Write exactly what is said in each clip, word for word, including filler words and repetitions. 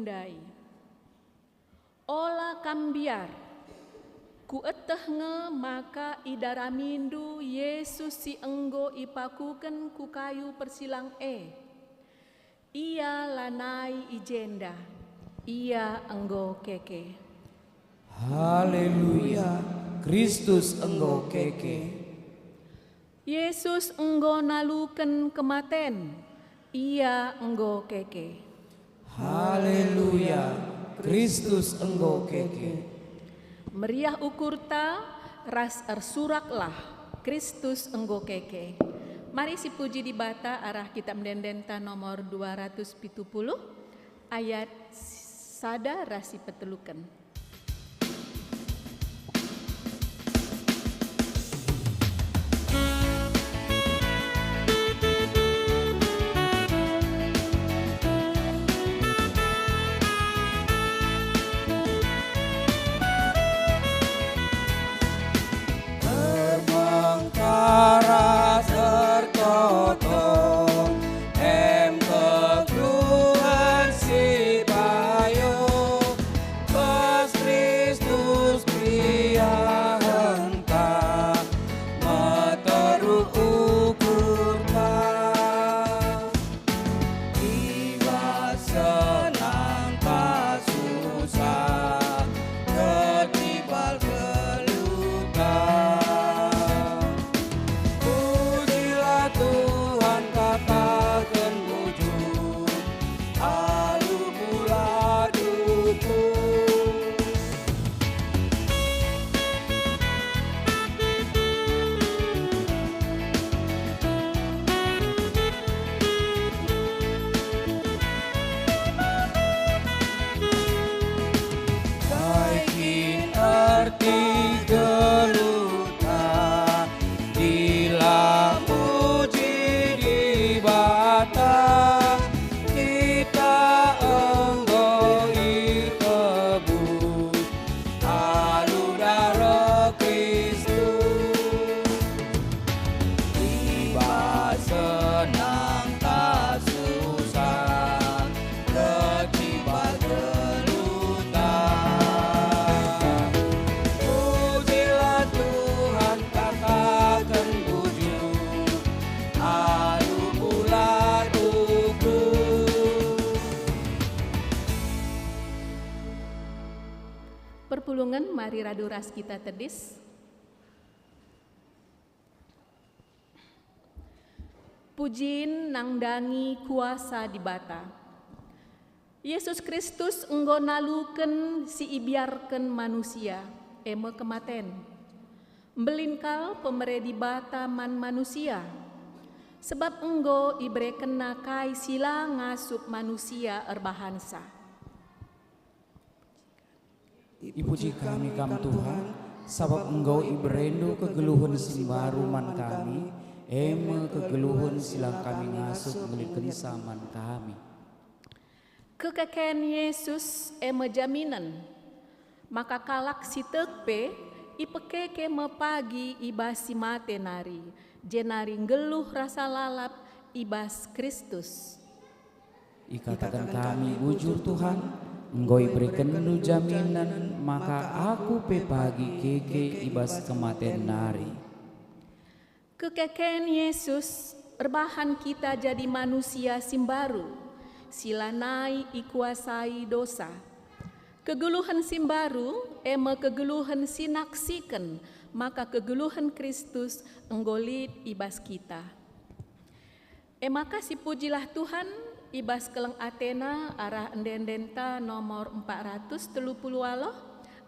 ndai. Ola kam mbiar. Kueteh nge maka idaramindu Yesus si enggo ipakuken ku kayu persilang e. Ia lanai i jenda, Ia enggo keke. Haleluya, Kristus enggo keke. Yesus enggo naluken kematen, Ia enggo keke. Haleluya, Kristus enggo keke. Meriah ukurta ras ersuraklah, Kristus enggo keke. Mari sipuji Dibata arah kitab ende-endenta nomor dua ratus pitu puluh, ayat sada ras si peteluken. Ermengkara ertoto, em kegeluhen si payo, bas Kristus keriahenta, meteruk ukurta. I bas senangta susah, kecipal geluhta. Pujilah Tuhan, kataken bujur, alu bulat ukur. Kai kin erti geluhta, dilah muji Dibata, kita enggo itebus alu dareh Kristus. I bas senangta susah, kecipal geluhta. Pujilah Tuhan, kataken bujur, alu bulat ukur. Perpulungen, mari radu ras kita tedis. Pujin nandangi kuasa Dibata. Yesus Kristus enggo naluken si ibiarken manusia, e me kematen. Mbelin kal pemere Dibata man manusia, sebab enggo iberekenNa kai si la ngasup manusia erbahansa. Ipuji kami Kam, Tuhan, sabap enggo ibereNdu kegeluhen si mbaru man kami, e me kegeluhen si la kami ngasup ngulihkenca man kami. Kekeken Yesus e me jaminen, maka kalak si tek pe ipekeke me pagi i bas si mate nari, jenari nggeluh rasa lalap i bas Kristus. Ikataken kami bujur, Tuhan, enggo iberekenNdu jaminen maka aku pe pagi keke i bas kematen nari. Kekeken Yesus erbahan kita jadi manusia si mbaru, si lanai ikuasai dosa. Kegeluhen si mbaru, e me kegeluhen si naksiken maka kegeluhen Kristus enggo lit i bas kita. E maka sipujilah Tuhan i bas keleng ateNa arah ende-endenta nomor empat ratus telu puluh waloh,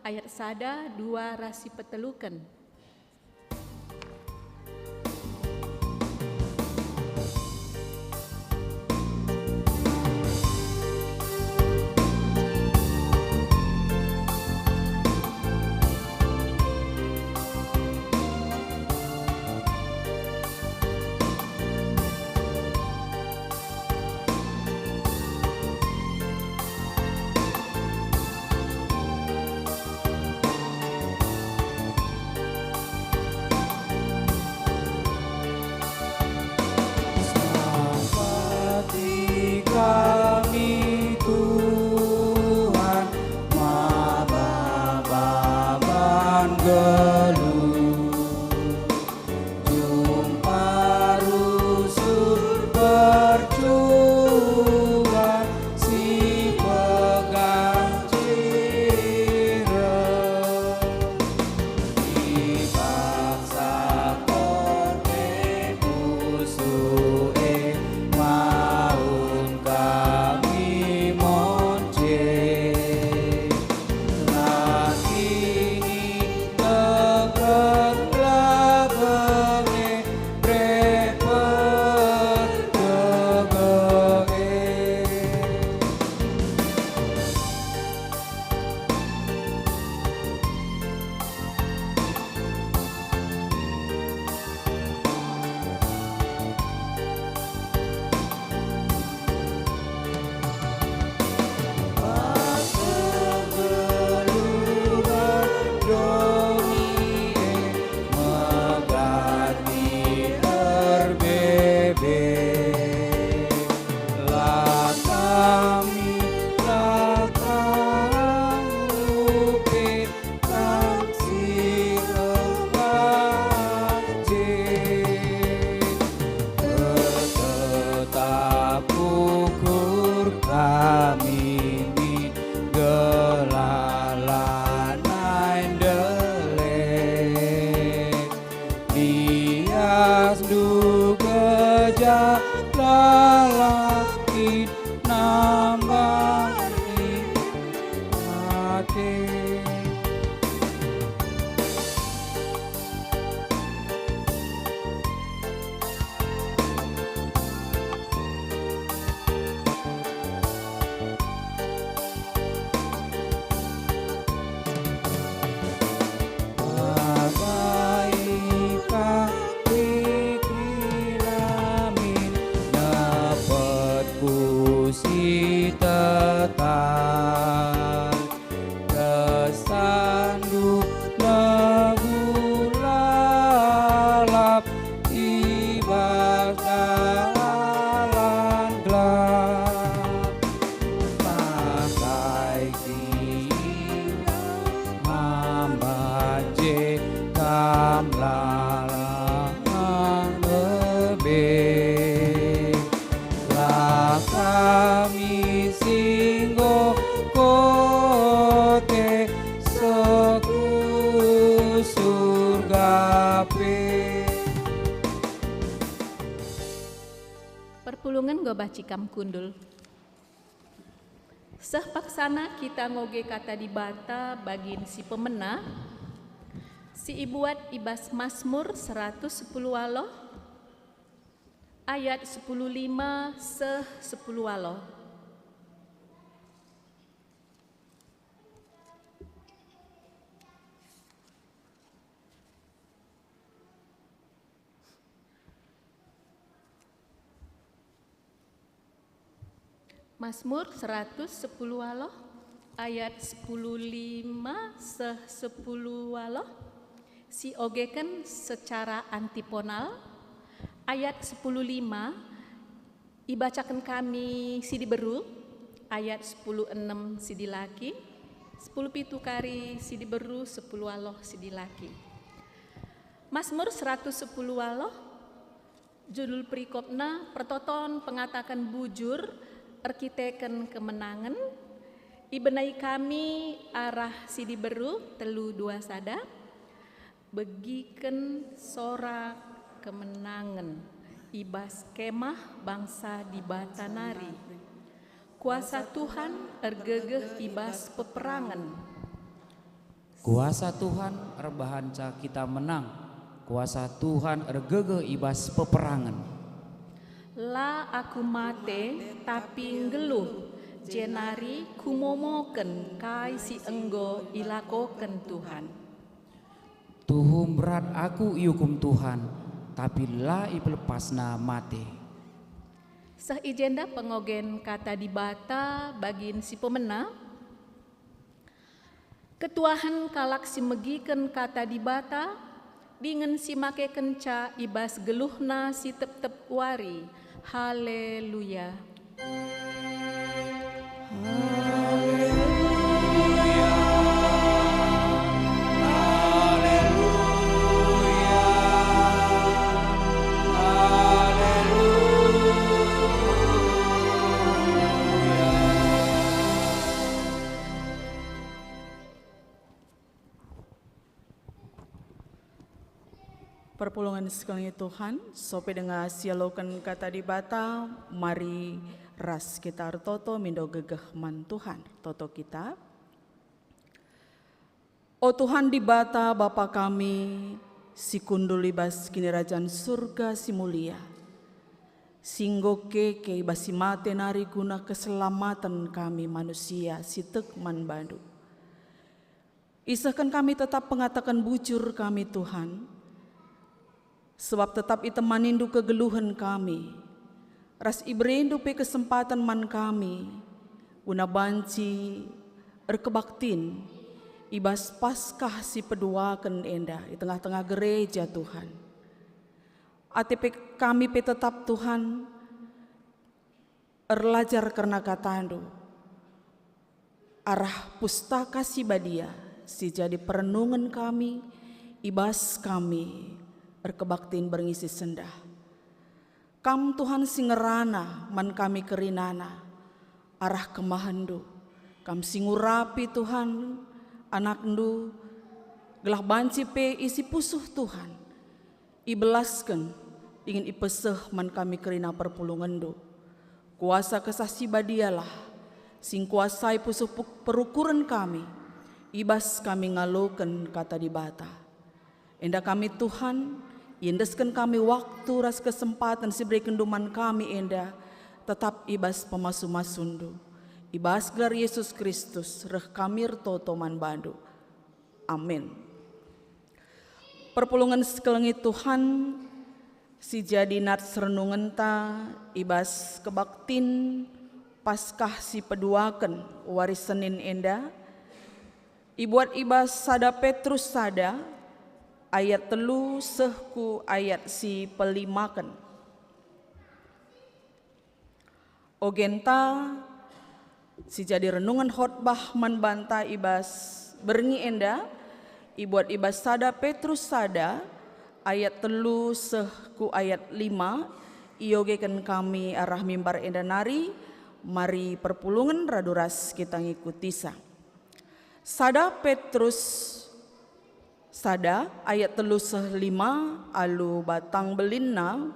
ayat sada, dua ras si peteluken. Kesandu lagu lalap i bas dalan gelap. Pakai si mambanje kam lalang lebe. La kami si enggo kote seh ku Surga pe. Perpulungen enggo banci kam kundul. Seh paksana kita ngoge Kata Dibata bagin si pemena, si ibuat i bas Masmur seratus sepuluh waloh, ayat sepuluh lima seh sepuluh waloh. Masmur seratus sepuluh waloh, ayat sepuluh lima seh sepuluh waloh, si ogeken secara antiponal. Ayat sepuluh lima ibacaken kami si diberu, ayat sepuluh enem si dilaki, sepuluh pitu kari si diberu, sepuluh waloh si dilaki. Masmur seratus sepuluh waloh, judul perikopna Pertoton Pengataken Bujur Erkiteken Kemenangen. Ibenai kami arah si diberu telu dua sada, begiken sora kemenangen i bas kemah bangsa Dibata nari. Kuasa Tuhan ergegeh i bas peperangen. Kuasa Tuhan erbahanca kita menang. Kuasa Tuhan ergegeh i bas peperangen. La aku mate, tapi nggeluh, jenari kumomoken kai si enggo ilakoken Tuhan. Tuhu mberat aku iukum Tuhan, tapi la ipelepasNa mate. Seh i jenda pengogen Kata Dibata bagin si pemena. Ketuahen kalak si megiken Kata Dibata, dingen si makekenca i bas geluhna si tep-tep wari. Haleluya! Haleluya! Haleluya! Haleluya! Perpulungen sekeleng Tuhan, sope denga sialoken Kata Dibata, mari ras kita ertoto mindo gegeh man Tuhan. Toto kita. O Tuhan Dibata, Bapa kami, si kundul i bas Kinirajan Surga si mulia, si enggo keke i bas si mate nari guna keselamaten kami manusia si tek man bandu. Isehken kami tetap pengataken bujur kami, Tuhan, sebab tetap itemanindu kegeluhen kami, ras iberendu pe kesempaten man kami, guna banci erkebaktin i bas Paskah si peduaken enda i tengah-tengah gereja, Tuhan. Ate pe kami pe tetap, Tuhan, erlajar kerna katandu arah Pustaka Si Badia si jadi perenungen kami i bas kami erkebaktin berngi si sendah. Kam, Tuhan, si ngerana man kami kerinana arah kemahenndu. Kam si ngurapi, Tuhan, anakndu, gelah banci pe isi pusuh, Tuhan, ibelasken dingen ipeseh man kami kerina perpulungenndu. Kuasa Kesah Si Badialah si ngkuasai pusuh pu-, perukuren kami, i bas kami ngaloken Kata Dibata. Enda kami, Tuhan, iendesken kami waktu ras kesempaten si iberekenndu man kami enda, tetap i bas pemasu-masunndu. I bas gelar Yesus Kristus reh kami ertoto man bandu. Amin. Perpulungen sekelengi Tuhan, si jadi nats renungenta i bas kebaktin Paskah si peduaken wari Senin enda, ibuat i bas sada Petrus sada ayat telu seh ku ayat si pelimaken. Ogenta si jadi renungen khotbah man banta i bas berngi enda, ibuat i bas sada Petrus sada ayat telu seh ku ayat lima, iogeken kami arah mimbar enda nari. Mari perpulungen radu ras kita ngikutisa. Sada Petrus sada ayat telu seh lima, alu batang belinna,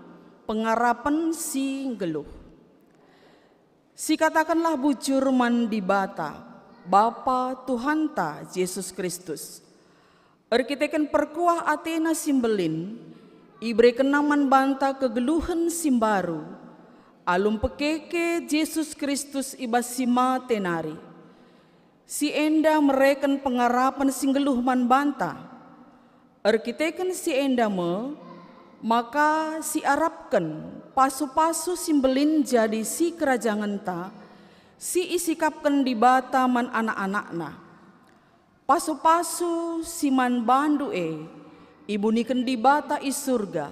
pengarapen si nggeluh. Sikatakenlah bujur man Dibata, Bapa Tuhanta Jesus Kristus. Erkiteken perkuah ateNa si mbelin, iberekenNa man banta kegeluhen si mbaru, alu mpekeke Jesus Kristus i bas si mate nari. Si enda mereken pengarapen si nggeluh man banta. Erkiteken si enda me, maka siarapken pasu-pasu si mbelin jadi sikerajangenta, si isikapken Dibata man anak-anakNa. Pasu-pasu si man bandu e ibuniken Dibata i Surga,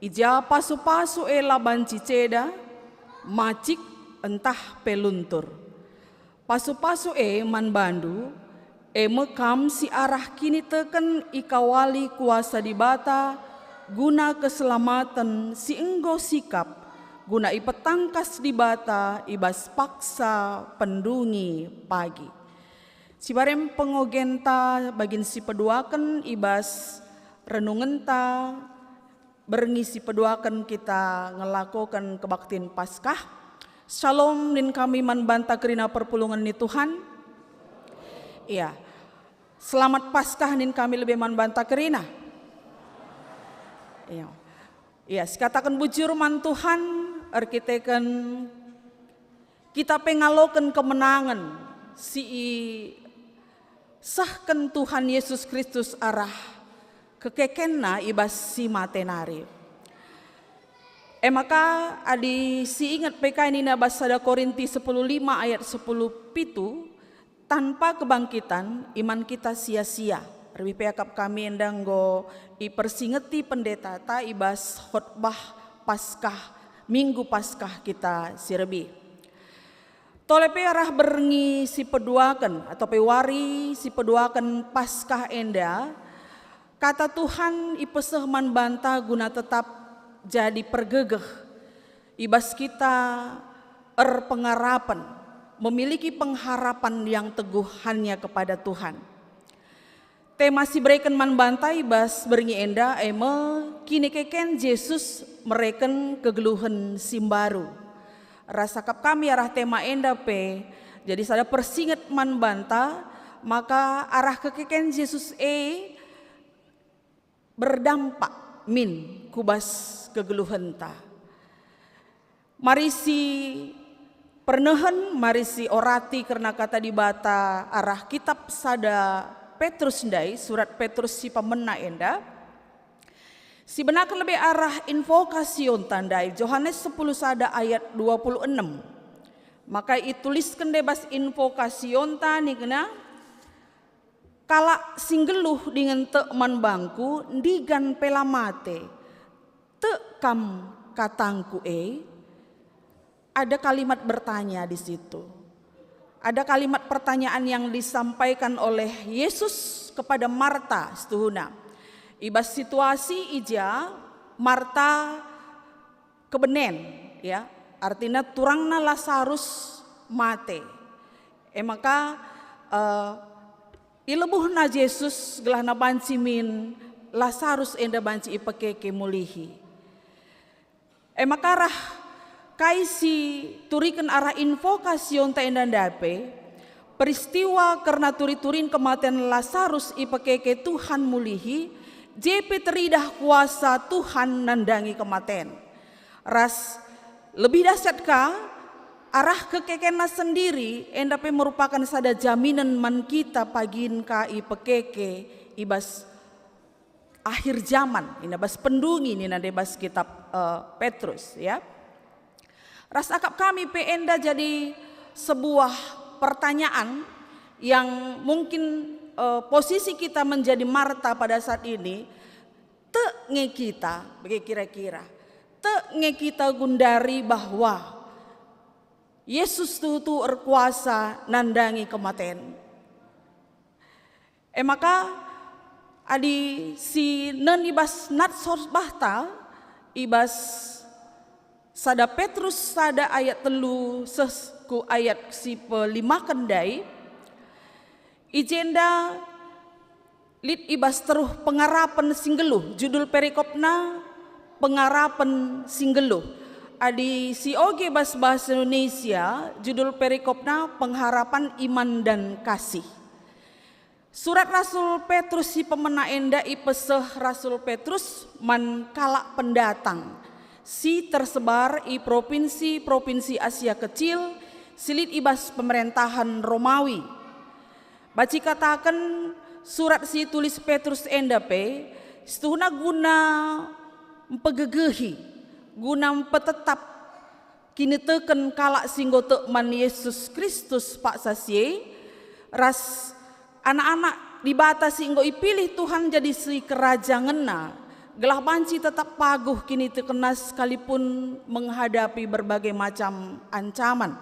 i ja pasu-pasu e la banci ceda, macik, ntah pe luntur. Pasu-pasu e man bandu, e me kam si arah kiniteken ikawali kuasa Dibata guna keselamaten si enggo sikap, guna ipetangkas Dibata i bas paksa pendungi pagi. Sibarem pengogenta bagin si peduaken i bas renungenta, berngi si peduaken kita ngelakoken kebaktin Paskah. Shalom nin kami man banta kerina perpulungen ni Tuhan. Iya. Selamat Paskah nin kami lebe man banta kerina. Iya. Iya, sikataken bujur man Tuhan, erkiteken kita pe ngaloken kemenangen si isehken Tuhan Yesus Kristus arah kekekenNa i bas si mate nari. E maka, adi siinget pe kai nina bas sada Korinti sepuluh lima ayat sepuluh pitu, "Tanpa kebangkitan, iman kita sia-sia." Rebih pe akap kami enda enggo ipersingeti pendetata i bas khotbah Paskah, Minggu Paskah kita si rebih. Tole pe arah berngi si peduaken atau pe wari si peduaken Paskah enda, Kata Tuhan ipeseh man banta guna tetap jadi pergegeh i bas kita erpengarapen, memiliki pengharapan yang teguh hanya kepada Tuhan. Tema si bereken man banta i bas berngi enda e me kinekeken Jesus mereken kegeluhen si mbaru. Ras akap kami arah tema enda pe jadi sada persinget man banta, maka arah kekeken Jesus e berdampak min ku bas kegeluhenta. Mari si pernehen, mari si orati kerna Kata Dibata arah kitab sada Petrus ndai, surat Petrus si pemena enda. Si benaken lebe arah invokasionta ndai, Johanes sepuluh sada ayat dua puluh enem. Maka itulisken ndai bas invokasionta nina, "Kalak si nggeluh dingen tek man bangku, ndigan pe la mate. Tek kam katangku e?" Ada kalimat bertanya di situ. Ada kalimat pertanyaan yang disampaikan oleh Yesus kepada Marta setuhuna. I bas situasi i ja Marta kebenen, ya, artina turangna Lasarus mate. E maka, eh, ilebuhna Jesus gelahna banci min Lasarus enda banci ipekeke mulihi. E maka arah kai si turiken arah invokasionta enda ndai pe, peristiwa kerna turi-turin kematen Lasarus ipekeke Tuhan mulihi, je pe teridah kuasa Tuhan nandangi kematen. Ras lebih dahsyat ka, arah kekekenna sendiri enda pe merupaken sada jaminen man kita pagin ka ipekeke i bas akhir jaman, nina bas pendungi, nina ndai bas kitab, eh, Petrus, ya. Ras akap kami pe enda jadi sebuah pertanyaan yang mungkin, eh, posisi kita menjadi Marta pada saat ini, tek nge kita, bage kira-kira. Tek nge kita gundari bahwa Yesus tuhu-tuhu erkuasa nandangi kematen. E maka, adi sinen i bas nats khotbahta, i bas sada Petrus sada ayat telu seh ku ayat si pelimaken ndai, i jenda lit i bas teruh pengarapen si nggeluh, judul perikopna pengarapen si nggeluh. Adi si oge bas bahasa Indonesia, judul perikopna pengharapan iman dan kasih. Surat Rasul Petrus si pemena enda ipeseh Rasul Petrus man kalak pendatang si tersebar i propinsi-propinsi Asia Kecil si lit i bas pemerintahan Romawi. Banci kataken surat si tulis Petrus enda pe, situhuna guna mpegegehi, guna mpetetap kiniteken kalak si enggo tek man Yesus Kristus paksa si e, ras anak-anak Dibata si enggo ipilih Tuhan jadi sikerajangenNa, gelah banci tetap paguh kinitekenna sekalipun menghadapi berbagai macam ancaman,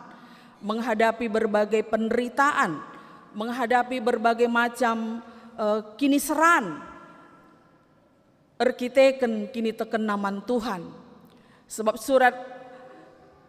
menghadapi berbagai penderitaan, menghadapi berbagai macam, eh, kiniseran erkiteken kinitekenna man Tuhan. Sebab surat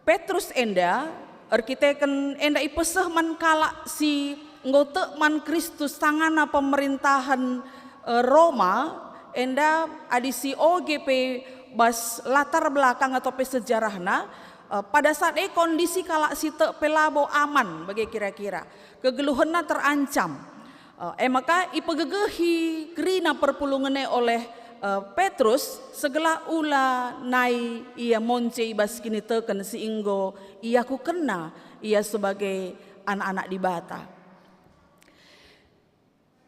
Petrus enda erkiteken enda ipeseh man kalak si enggo tek man Kristus tangana pemerintahan, eh, Roma, enda adi si oge pe bas latar belakang atau pe sejarahna, eh, pada saat e kondisi kalak si tek pe labo aman, bage kira-kira. Kegeluhenna terancam. Eh, e maka ipegegehi kerina perpulungen e oleh, eh, Petrus, segelah ula nai ia monce i bas kiniteken si enggo iakukenna ia sebagai anak-anak Dibata.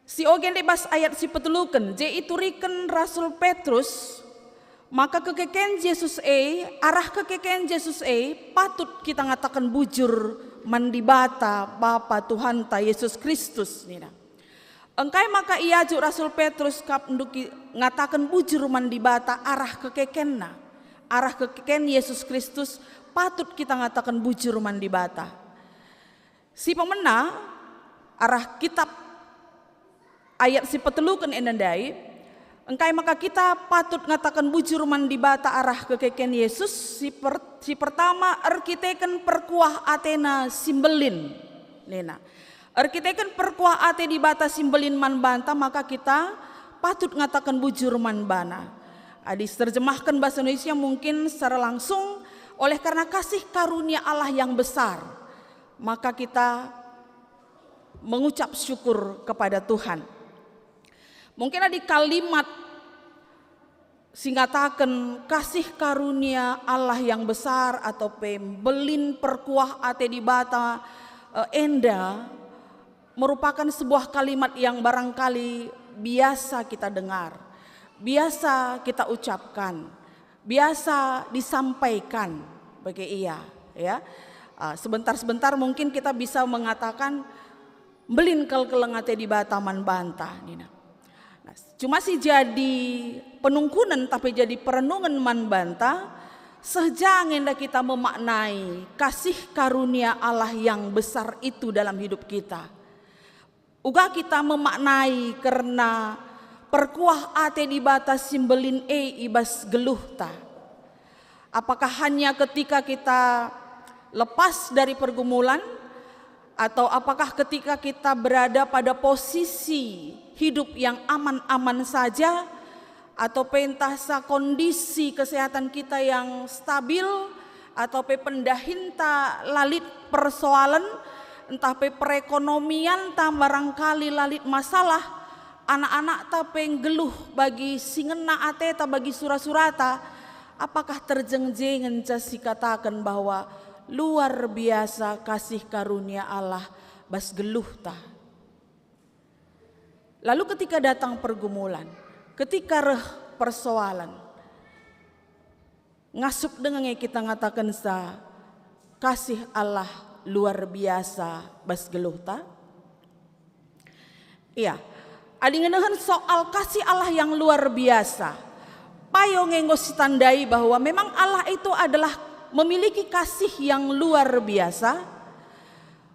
Si oge ndai bas ayat si peteluken, je ituriken Rasul Petrus, maka kekeken Jesus e, arah kekeken Jesus e patut kita ngataken bujur man Dibata, Bapa Tuhanta Yesus Kristus, nina. Engkai maka iajuk Rasul Petrus kap nduki ngataken bujur man Dibata arah kekekenna, arah kekeken Yesus Kristus patut kita ngataken bujur man Dibata. Si pemena arah kitab ayat si peteluken enda ndai, engkai maka kita patut ngataken bujur man Dibata arah kekeken Yesus? Si per-, si pertama, erkiteken perkuah ateNa si mbelin, nina. Erkiteken perkuah ate Dibata si mbelin man banta, maka kita patut ngataken bujur man baNa. Adi terjemahken bahasa Indonesia mungkin secara langsung, oleh karena kasih karunia Allah yang besar, maka kita mengucap syukur kepada Tuhan. Mungkin adi kalimat si ngataken kasih karunia Allah yang besar atau pe mbelin perkuah ate Dibata, eh, enda merupakan sebuah kalimat yang barangkali biasa kita dengar, biasa kita ucapkan, biasa disampaikan bagi ia, ya. Ah, sebentar-sebentar mungkin kita bisa mengatakan, "Mbelin kal keleng ate Dibata man banta," nina. Nah, cuma si jadi penungkunen tapi jadi perenungen man banta, seh ja nge enda kita memaknai kasih karunia Allah yang besar itu dalam hidup kita. Uga kita memaknai kerna perkuah ate Dibata si mbelin e i bas geluhta. Apakah hanya ketika kita lepas dari pergumulan, atau apakah ketika kita berada pada posisi hidup yang aman-aman saja, atau pe ntah sa kondisi kesehatan kita yang stabil, atau pe pendahinta la lit persoalen, ntah pe perekonomianta barangkali la lit masalah, anak-anakta pe nggeluh bagi si ngena ateta, bagi sura-surata, apakah terjeng-je ngenca sikataken bahwa luar biasa kasih karunia Allah bas geluhta? Lalu ketika datang pergumulan, ketika reh persoalan, ngasup denga nge kita ngatakensa, kasih Allah luar biasa bas geluhta? Iya, adi ngenehen soal kasih Allah yang luar biasa, payo nge enggo sitandai bahwa memang Allah itu adalah memiliki kasih yang luar biasa.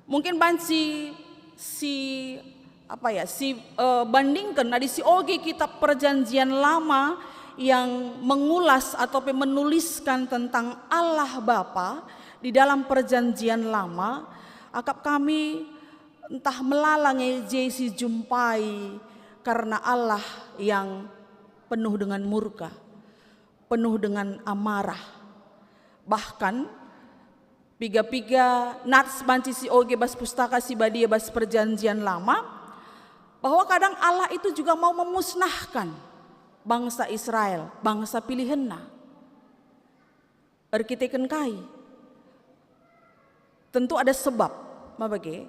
Mungkin banci si, apa ya, si, eh, bandingken adi si oge kitab Perjanjian Lama yang mengulas atau pe menuliskan tentang Allah Bapa di dalam Perjanjian Lama, akap kami ntah melala nge je si jumpai karena Allah yang penuh dengan murka, penuh dengan amarah. Bahkan piga-piga nats banci si oge bas Pustaka Si Badia bas Perjanjian Lama, bahwa kadang Allah itu juga mau memusnahkan bangsa Israel, bangsa pilihenNa. Erkiteken kai? Tentu ada sebab, ma bage?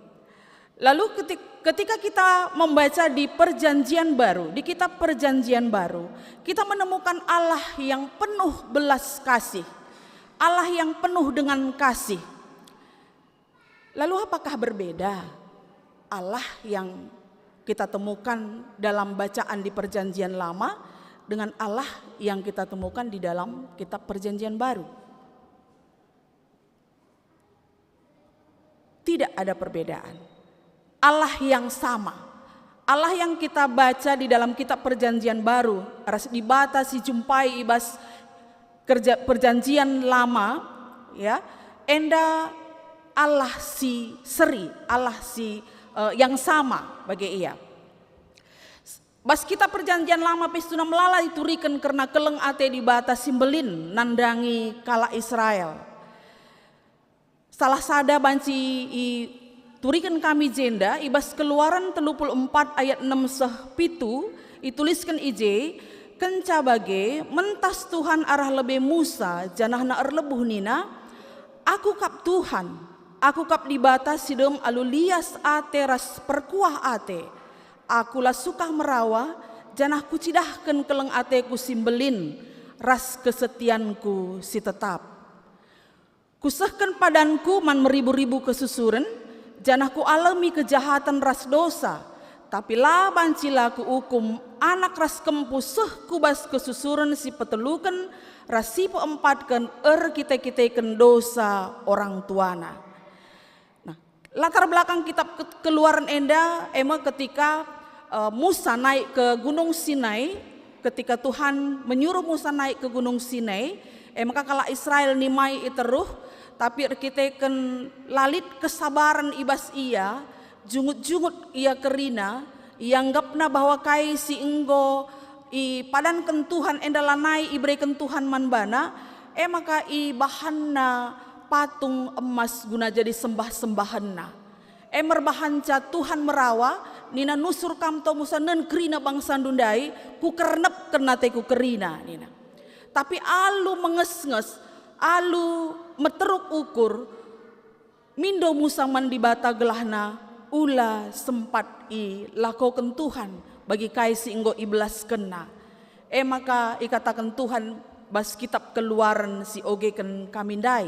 Lalu ketik-, ketika kita membaca di Perjanjian Baru, di kitab Perjanjian Baru, kita menemukan Allah yang penuh belas kasih, Allah yang penuh dengan kasih. Lalu apakah berbeda Allah yang kita temukan dalam bacaan di Perjanjian Lama dengan Allah yang kita temukan di dalam kitab Perjanjian Baru? Tidak ada perbedaan. Allah yang sama. Allah yang kita baca di dalam kitab Perjanjian Baru, ras Dibata si jumpai i bas kerja, Perjanjian Lama, ya, enda Allah si seri, Allah si, eh, yang sama bage Ia. Bas kitab Perjanjian Lama pe situhuna melala ituriken kerna keleng ate Dibata si mbelin nandangi kalak Israel. Salah sada banci ituriken kami jenda i bas Keluaran telu puluh empat ayat enem seh pitu, itulisken i je, "Kenca bage mentas Tuhan arah lebe Musa, janahna erlebuh nina, 'Aku kap Tuhan, Aku kap Dibata si dem alu lias ate ras perkuah ate. Aku la sukah merawa, janah Kucidahken keleng ateKu si mbelin ras kesetianKu si tetap. Kusehken padanKu man meribu-ribu kesusuren, janah Kualemi kejahaten ras dosa, tapi la banci la Kuukum anak ras kempu seh ku bas kesusuren si peteluken ras si peempatken erkite-kiteken dosa orang tuana.'" Nah, latar belakang kitab Ke-, Keluaran enda, e me ketika, eh, Musa naik ke Gunung Sinai, ketika Tuhan menyuruh Musa naik ke Gunung Sinai, e maka kalak Israel nimai i teruh, tapi erkiteken la lit kesabaren i bas ia, jungut-jungut ia kerina, ianggapna bahwa kai si enggo ipadanken Tuhan enda lanai ibereken Tuhan man bana, e maka ibahanna patung emas guna jadi sembah-sembahenna. E merbahanca Tuhan merawa, nina, "Nusur kam to Musa nen kerina bangsandu ndai, Kukernepken ateKu kerina," nina. Tapi alu mengesnges, alu meteruk ukur, mindo Musa man Dibata gelahna ula sempat ilakoken Tuhan bagi kai si enggo ibelaskenna. E maka ikataken Tuhan bas kitab Keluaran si ogeken kami ndai,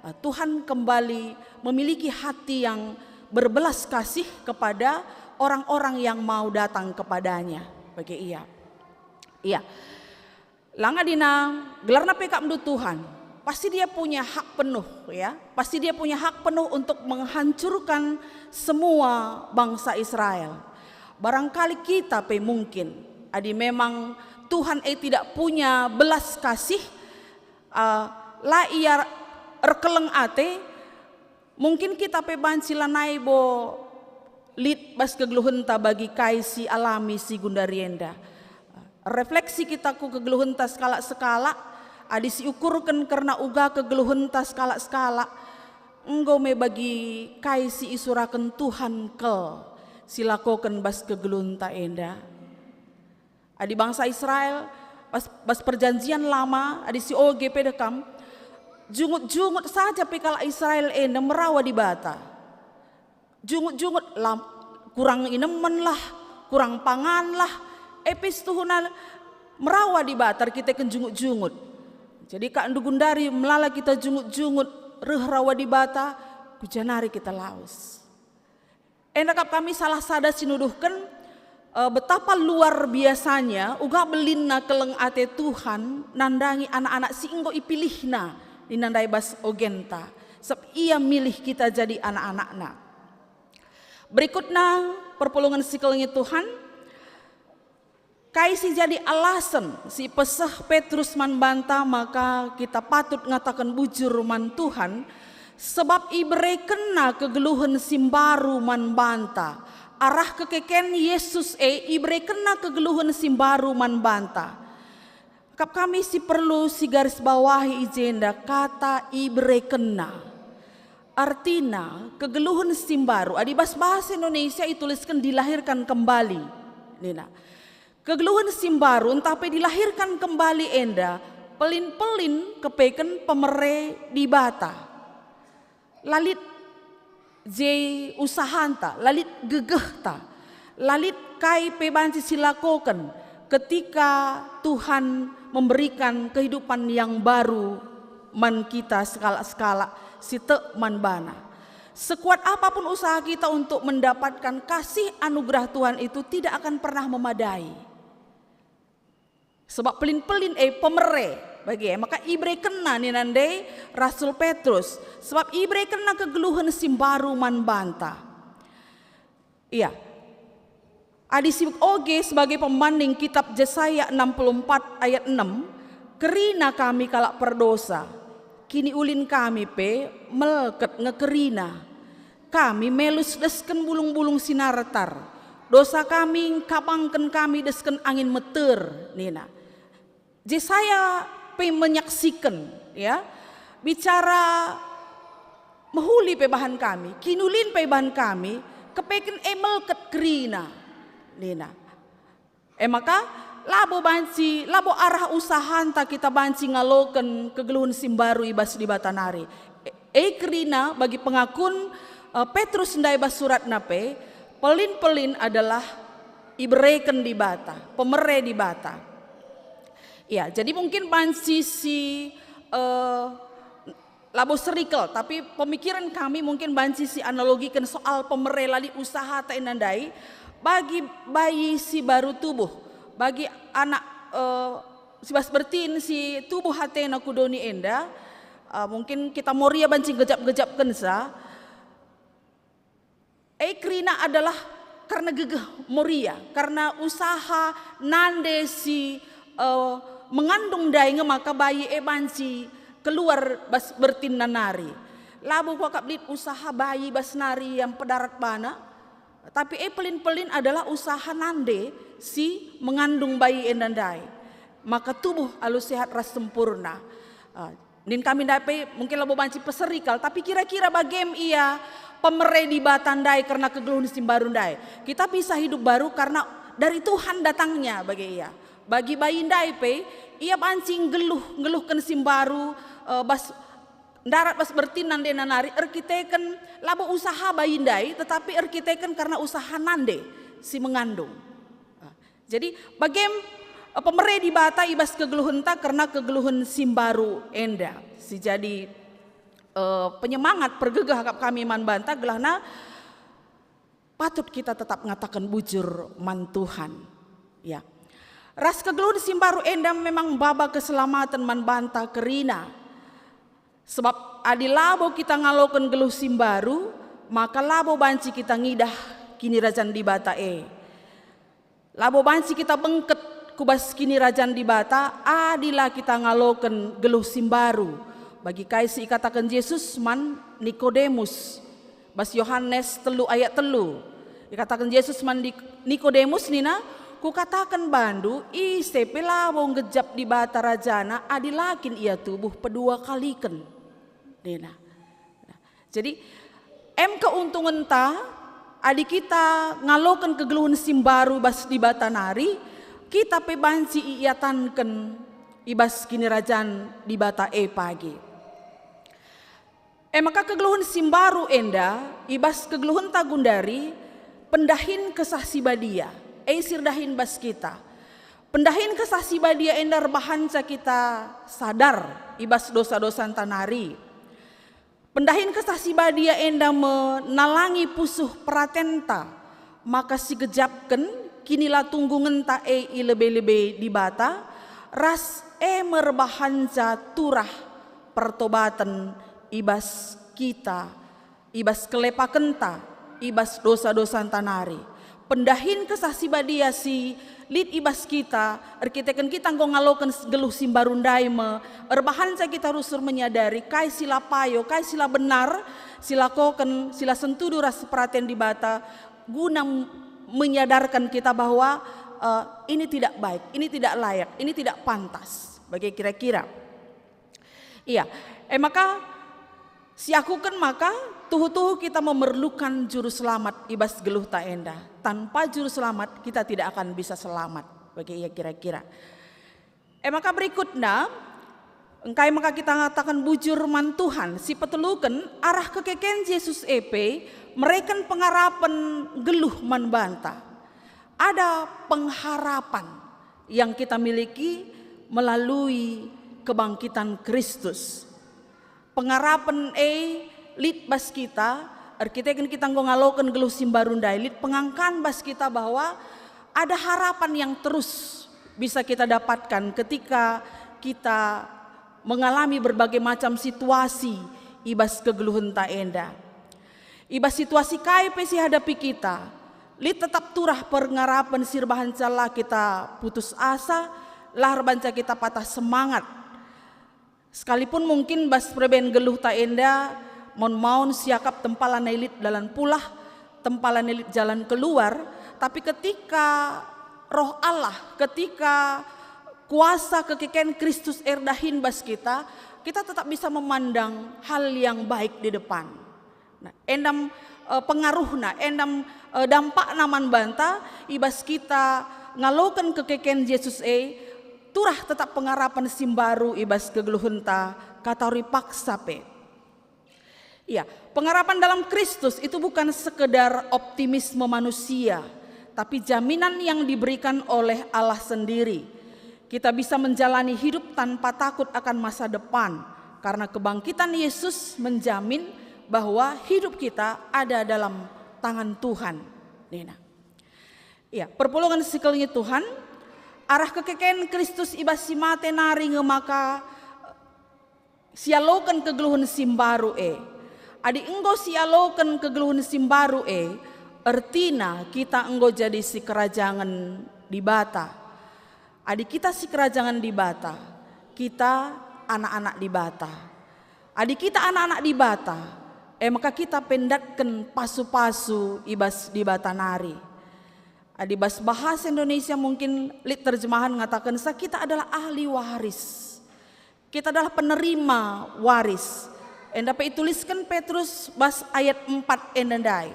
eh, Tuhan kembali memiliki hati yang berbelas kasih kepada orang-orang yang mau datang kepada-Nya. Bage ia. Iya. Langa dina, gelarna pe kap ndu Tuhan. Pasti Dia punya hak penuh, ya. Pasti Dia punya hak penuh untuk menghancurkan semua bangsa Israel. Barangkali kita pe mungkin, adi memang Tuhan e tidak punya belas kasih, eh, la Ia erkeleng ate, mungkin kita pe banci lanai bo lit bas kegeluhenta bagi kai si alami si gundari enda. Refleksi kita ku kegeluhenta sekalak-sekalak, adi siukurken kerna uga kegeluhenta sekalak-sekalak, enggo me bagi kai si isuraken Tuhan kel silakoken bas kegeluhenta enda. Adi bangsa Israel, bas, bas Perjanjian Lama, adi si oge pe dekam, jungut-jungut saja pe kalak Israel enda merawa Dibata. Jungut-jungut lam, kurang inemen lah, kurang pangan lah, e pe situhuna merawa Dibata erkiteken jungut-jungut. Jadi kak ndu gundari melala kita jungut-jungut, reh rawa Dibata, ku ja nari kita lawes. Enda kap kami salah sada si nuduhken, eh, betapa luar biasanya uga belinna keleng ate Tuhan nandangi anak-anak si enggo ipilihNa nina ndai bas ogenta, sabap Ia milih kita jadi anak-anakNa. Berikutna, perpulungen si kelengi Tuhan, kai si jadi alasen si peseh Petrus man banta maka kita patut ngataken bujur man Tuhan, sebab iberekenNa kegeluhen si mbaru man banta. Arah kekeken Yesus e iberekenNa kegeluhen si mbaru man banta. Kap kami si perlu si garis bawahi i jenda kata iberekenNa. Artina, kegeluhen si mbaru, adi bas bahasa Indonesia itulisken dilahirkan kembali. Nina. Kegeluhen si mbaru ntah pe dilahirkan kembali enda pelin-pelin kepeken pemere Dibata. La lit je usahanta, la lit gegehta, la lit kai pe banci silakoken ketika Tuhan memberikan kehidupan yang baru man kita sekalak-sekalak si tek man baNa. Sekuat apapun usaha kita untuk mendapatkan kasih anugerah Tuhan itu tidak akan pernah memadai. Sebab pelin-pelin e pemere bage e, maka iberekenna nina ndai Rasul Petrus, sebab iberekenna kegeluhen si mbaru man banta. Iya. Adi sibuk oge sebagai pembanding kitab Jesaya enam puluh empat ayat enam, "Kerina kami kalak perdosa, kiniulin kami pe melket nge kerina. Kami melus desken bulung-bulung si nartar. Dosa kami ngkabangken kami desken angin meter," nina. Jesaya pe menyaksiken, ya, bicara mehuli pe bahan kami, kiniulin pe bahan kami, kepeken e melket kerina, nina. E maka, labo banci, labo arah usahanta kita banci ngaloken kegeluhen si mbaru i bas Dibata nari. E, e kerina bagi pengakun, e, Petrus ndai bas suratna pe, pelin-pelin adalah ibereken Dibata, pemere Dibata. Ya, jadi mungkin banci si, e, labo serikel, tapi pemikiran kami mungkin banci si analogiken soal pemere la lit usahata enda ndai bagi bayi si baru tubuh, bagi anak, eh, si bas bertin si tubuh atena ku doni enda, eh, mungkin kita Moria banci gejap-gejapkenca. E kerina adalah karena gegeh Moria, karena usaha nande si, eh, mengandung ndai nge maka bayi e banci keluar bas bertinna nari. Labo kuakap lit usaha bayi bas nari yang pedarat bana, tapi e pelin-pelin adalah usaha nande si mengandung bayi enda ndai. Maka tubuh alu sehat ras sempurna. Eh, Nin kami ndai pe mungkin labo banci peseri kal, tapi kira-kira bagem ia pemere Dibata ndai kerna kegeluhen si mbaru ndai. Kita bisa hidup baru karena dari Tuhan datangnya bage ia. Bagi bayi ndai pe, ia banci nggeluh, nggeluhken si mbaru, eh, bas, ndarat bas bertinna nde nari erkiteken labo usaha bayi ndai, tetapi erkiteken karena usaha nande si mengandung. Jadi, bagem, eh, pemere Dibata i bas kegeluhenta kerna kegeluhen si mbaru enda, si jadi, eh, penyemangat pergegeh akap kami man banta, gelahna patut kita tetap ngataken bujur man Tuhan. Ya. Ras kegeluhen si mbaru enda memang maba keselamaten man banta kerina. Sebab adi labo kita ngaloken geluh si mbaru, maka labo banci kita ngidah Kinirajan Dibata e. Labo banci kita bengket ku bas Kinirajan Dibata adi la kita ngaloken geluh si mbaru, bagi kai si ikataken Jesus man Nikodemus bas Yohanes telu ayat telu. Ikataken Jesus man Nik-, Nikodemus nina, "Kukataken bandu, ise pe labo nggejap Dibata rajana adi la kin ia tubuh pedua kaliken," nina. Jadi, em keuntungenNa, adi kita ngaloken kegeluhen si mbaru bas Dibata nari, kita pe banci iatanken i bas Kinirajan Dibata e pagi. E maka kegeluhen si mbaru enda, i bas kegeluhenta gundari, pendahin Kesah Si Badia, e si erdahin bas kita. Pendahin Kesah Si Badia enda erbahanca kita sadar i bas dosa-dosanta nari. Pendahin Kesah Si Badia enda me nalangi pusuh peratenta, maka sigejapken kinilatunggungenta e i lebe-lebe Dibata, ras e me erbahanca turah pertobaten i bas kita, i bas kelepakenta, i bas dosa-dosanta nari. Pendahin Kesah Si Badia si lit i bas kita, erkiteken kita enggo ngaloken s-, geluh si mbaru ndai me, erbahanca kita rusur menyadari kai si la payo, kai si la benar, si lakoken, si la sentudu ras peraten Dibata, guna m-, menyadarken kita bahwa, eh, ini tidak baik, ini tidak layak, ini tidak pantas. Bage kira-kira. Ia, e maka, siakuken maka tuhu-tuhu kita memerlukan Juru Selamat i bas geluhta enda. Tanpa Juru Selamat, kita tidak akan bisa selamat. Bage ia kira-kira. E maka berikutna, engkai maka kita ngataken bujur man Tuhan, si peteluken arah kekeken Jesus e pe mereken pengarapen geluh man banta. Ada pengharapan yang kita miliki melalui kebangkitan Kristus. Pengarapen e lit bas kita, erkiteken kita enggo ngaloken geluh si mbaru ndai, lit pengangkan bas kita bahwa ada harapan yang terus bisa kita dapatkan ketika kita mengalami berbagai macam situasi i bas kegeluhenta enda. I bas situasi kai pe si hadapi kita, lit tetap turah pengarapen si erbahanca la kita putus asa, la erbahanca kita patah semangat. Sekalipun mungkin bas perbahan geluhta enda maun-maun siakap tempalan e lit dalan pulah, tempalan e lit jalan keluar, tapi ketika Roh Allah, ketika kuasa kekeken Kristus erdahin bas kita, kita tetap bisa memandang hal yang baik di depan. Nah, endam, eh, pengaruhna, endam, eh, dampakna man banta, i bas kita ngaloken kekeken Jesus e, turah tetap pengarapen si mbaru i bas kegeluhenta, katawari paksa pe. Ya, pengarapan dalam Kristus itu bukan sekedar optimisme manusia, tapi jaminan yang diberikan oleh Allah sendiri. Kita bisa menjalani hidup tanpa takut akan masa depan, karena kebangkitan Yesus menjamin bahwa hidup kita ada dalam tangan Tuhan. Nina. Ya, perpulungen si kelengi Tuhan, arah kekeken Kristus i bas si mate nari nge maka sialoken kegeluhen si mbaru e. Adi enggo sialoken kegeluhen si mbaru e, ertina kita enggo jadi sikerajangen Dibata. Adi kita sikerajangen Dibata, kita anak-anak Dibata. Adi kita anak-anak Dibata, e maka kita pendatken pasu-pasu i bas Dibata nari. Adi bas bahasa Indonesia mungkin lit terjemahan ngatakensa kita adalah ahli waris. Kita adalah penerima waris. Enda pe itulisken Petrus bas ayat empat enda ndai.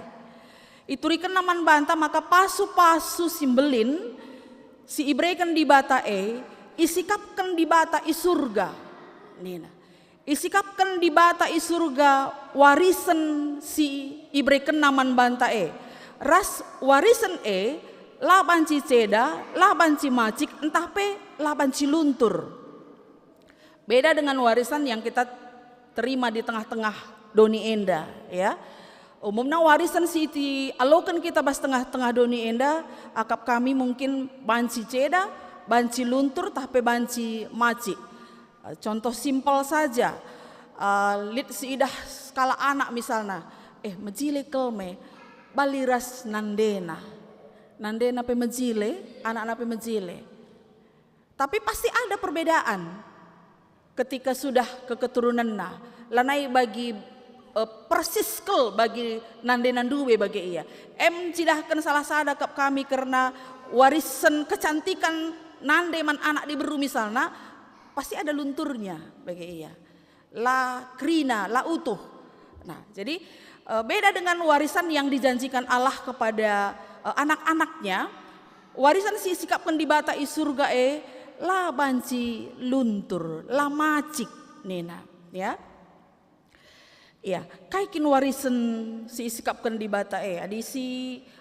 Iturikenna man banta maka pasu-pasu si mbelin si ibereken Dibata e isikapken Dibata i surga. Nina. Isikapken Dibata i surga warisen si iberekenNa man banta e. Ras warisen e la banci ceda, la banci macik, ntah pe la banci luntur. Beda dengan warisan yang kita terima di tengah-tengah doni enda, ya. Umumna warisan si ialoken kita bas tengah-tengah doni enda, akap kami mungkin banci ceda, banci luntur, tah pe banci macik. Eh, contoh simpel saja, eh, lit siidah sekalak anak misalna, eh, mejile kal me, bali ras nandena. Nandena pe mejile, anakna pe mejile. Tapi pasti ada perbedaan ketika sudah ke keturunanna. Lanai bagi, eh, persis kal bagi nandena ndube bage ia. Em cidahken salah sada kap kami kerna warisen kecantikan nande man anak diberu misalna, pasti ada lunturnya bage ia. La kerina, la utuh. Nah, jadi, eh, beda dengan warisan yang dijanjikan Allah kepada, eh, anak-anaknya, warisan si isikapken Dibata i surga e la banci luntur, la macik, nina, ya. Ya, kai kin warisen si isikapken Dibata e? Adi si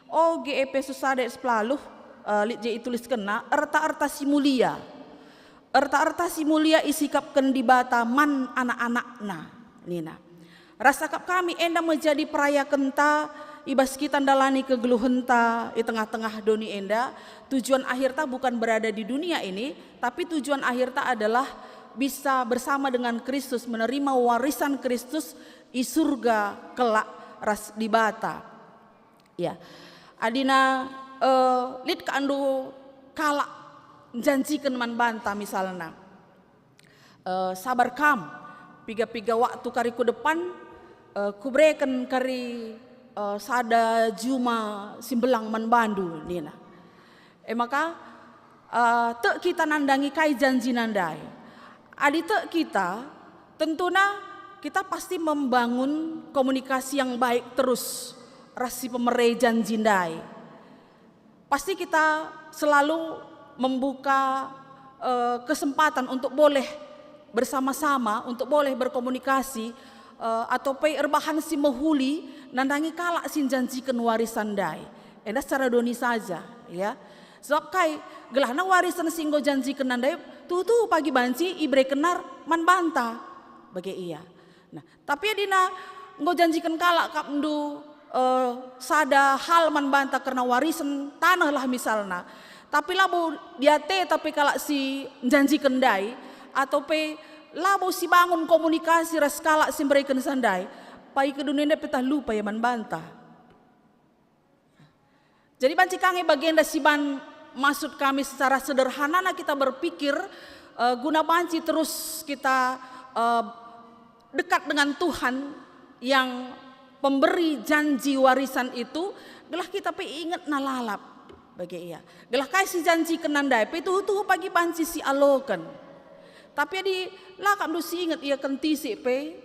oge Epesus sada ayat sepuluh, eh, lit je ituliskenna, erta-erta si mulia. Erta-erta si mulia isikapken Dibata man anak-anakNa, nina. Ras akap kami enda me jadi perayakenta i bas kita ndalani kegeluhenta i tengah-tengah doni enda. Tujuan akhirta bukan berada di dunia ini, tapi tujuan akhirta adalah bisa bersama dengan Kristus, menerima warisan Kristus i surga kelak ras Dibata. Ya, adina, eh, lit ka andu kalak njanjiken man banta misalna, eh, sabar kam, piga-piga waktu kari ku depan, eh, kubereken kari, eh, sada juma si mbelang man bandu, nina. E maka, eh, tek kita nandangi kai janjina ndai. Adi tek kita, tentuna kita pasti membangun komunikasi yang baik terus ras si pemere janji ndai. Pasti kita selalu membuka, eh, kesempatan untuk boleh bersama-sama, untuk boleh berkomunikasi, eh, atau pe erbahan si mehuli nandangi kalak si njanjiken warisan ndai. Enda secara doni saja, ya. Sebab kai? Gelahna warisan si enggo janjiken ndai tuhu-tuhu pagi banci iberekenna man banta. Bage ia. Nah, tapi adina enggo janjiken kalak kap ndu, eh, sada hal man banta kerna warisen taneh lah misalna, tapi labo diateta pe kalak si njanjiken ndai, atau pe labo sibangun komunikasi ras kalak si mberekensa ndai, pagi kedunenda pe tah lupa ia man banta. Jadi banci ka nge bagenda si ban maksud kami secara sederhanana kita berpikir, eh, guna banci terus kita, eh, dekat dengan Tuhan yang pemberi janji warisan itu, gelah kita pe ingetna lalap bage ia. Gelah kai si janjikenna ndai pe tuhu-tuhu pagi banci si aloken. Tapi adi la kap ndu si inget ia kentisik pe,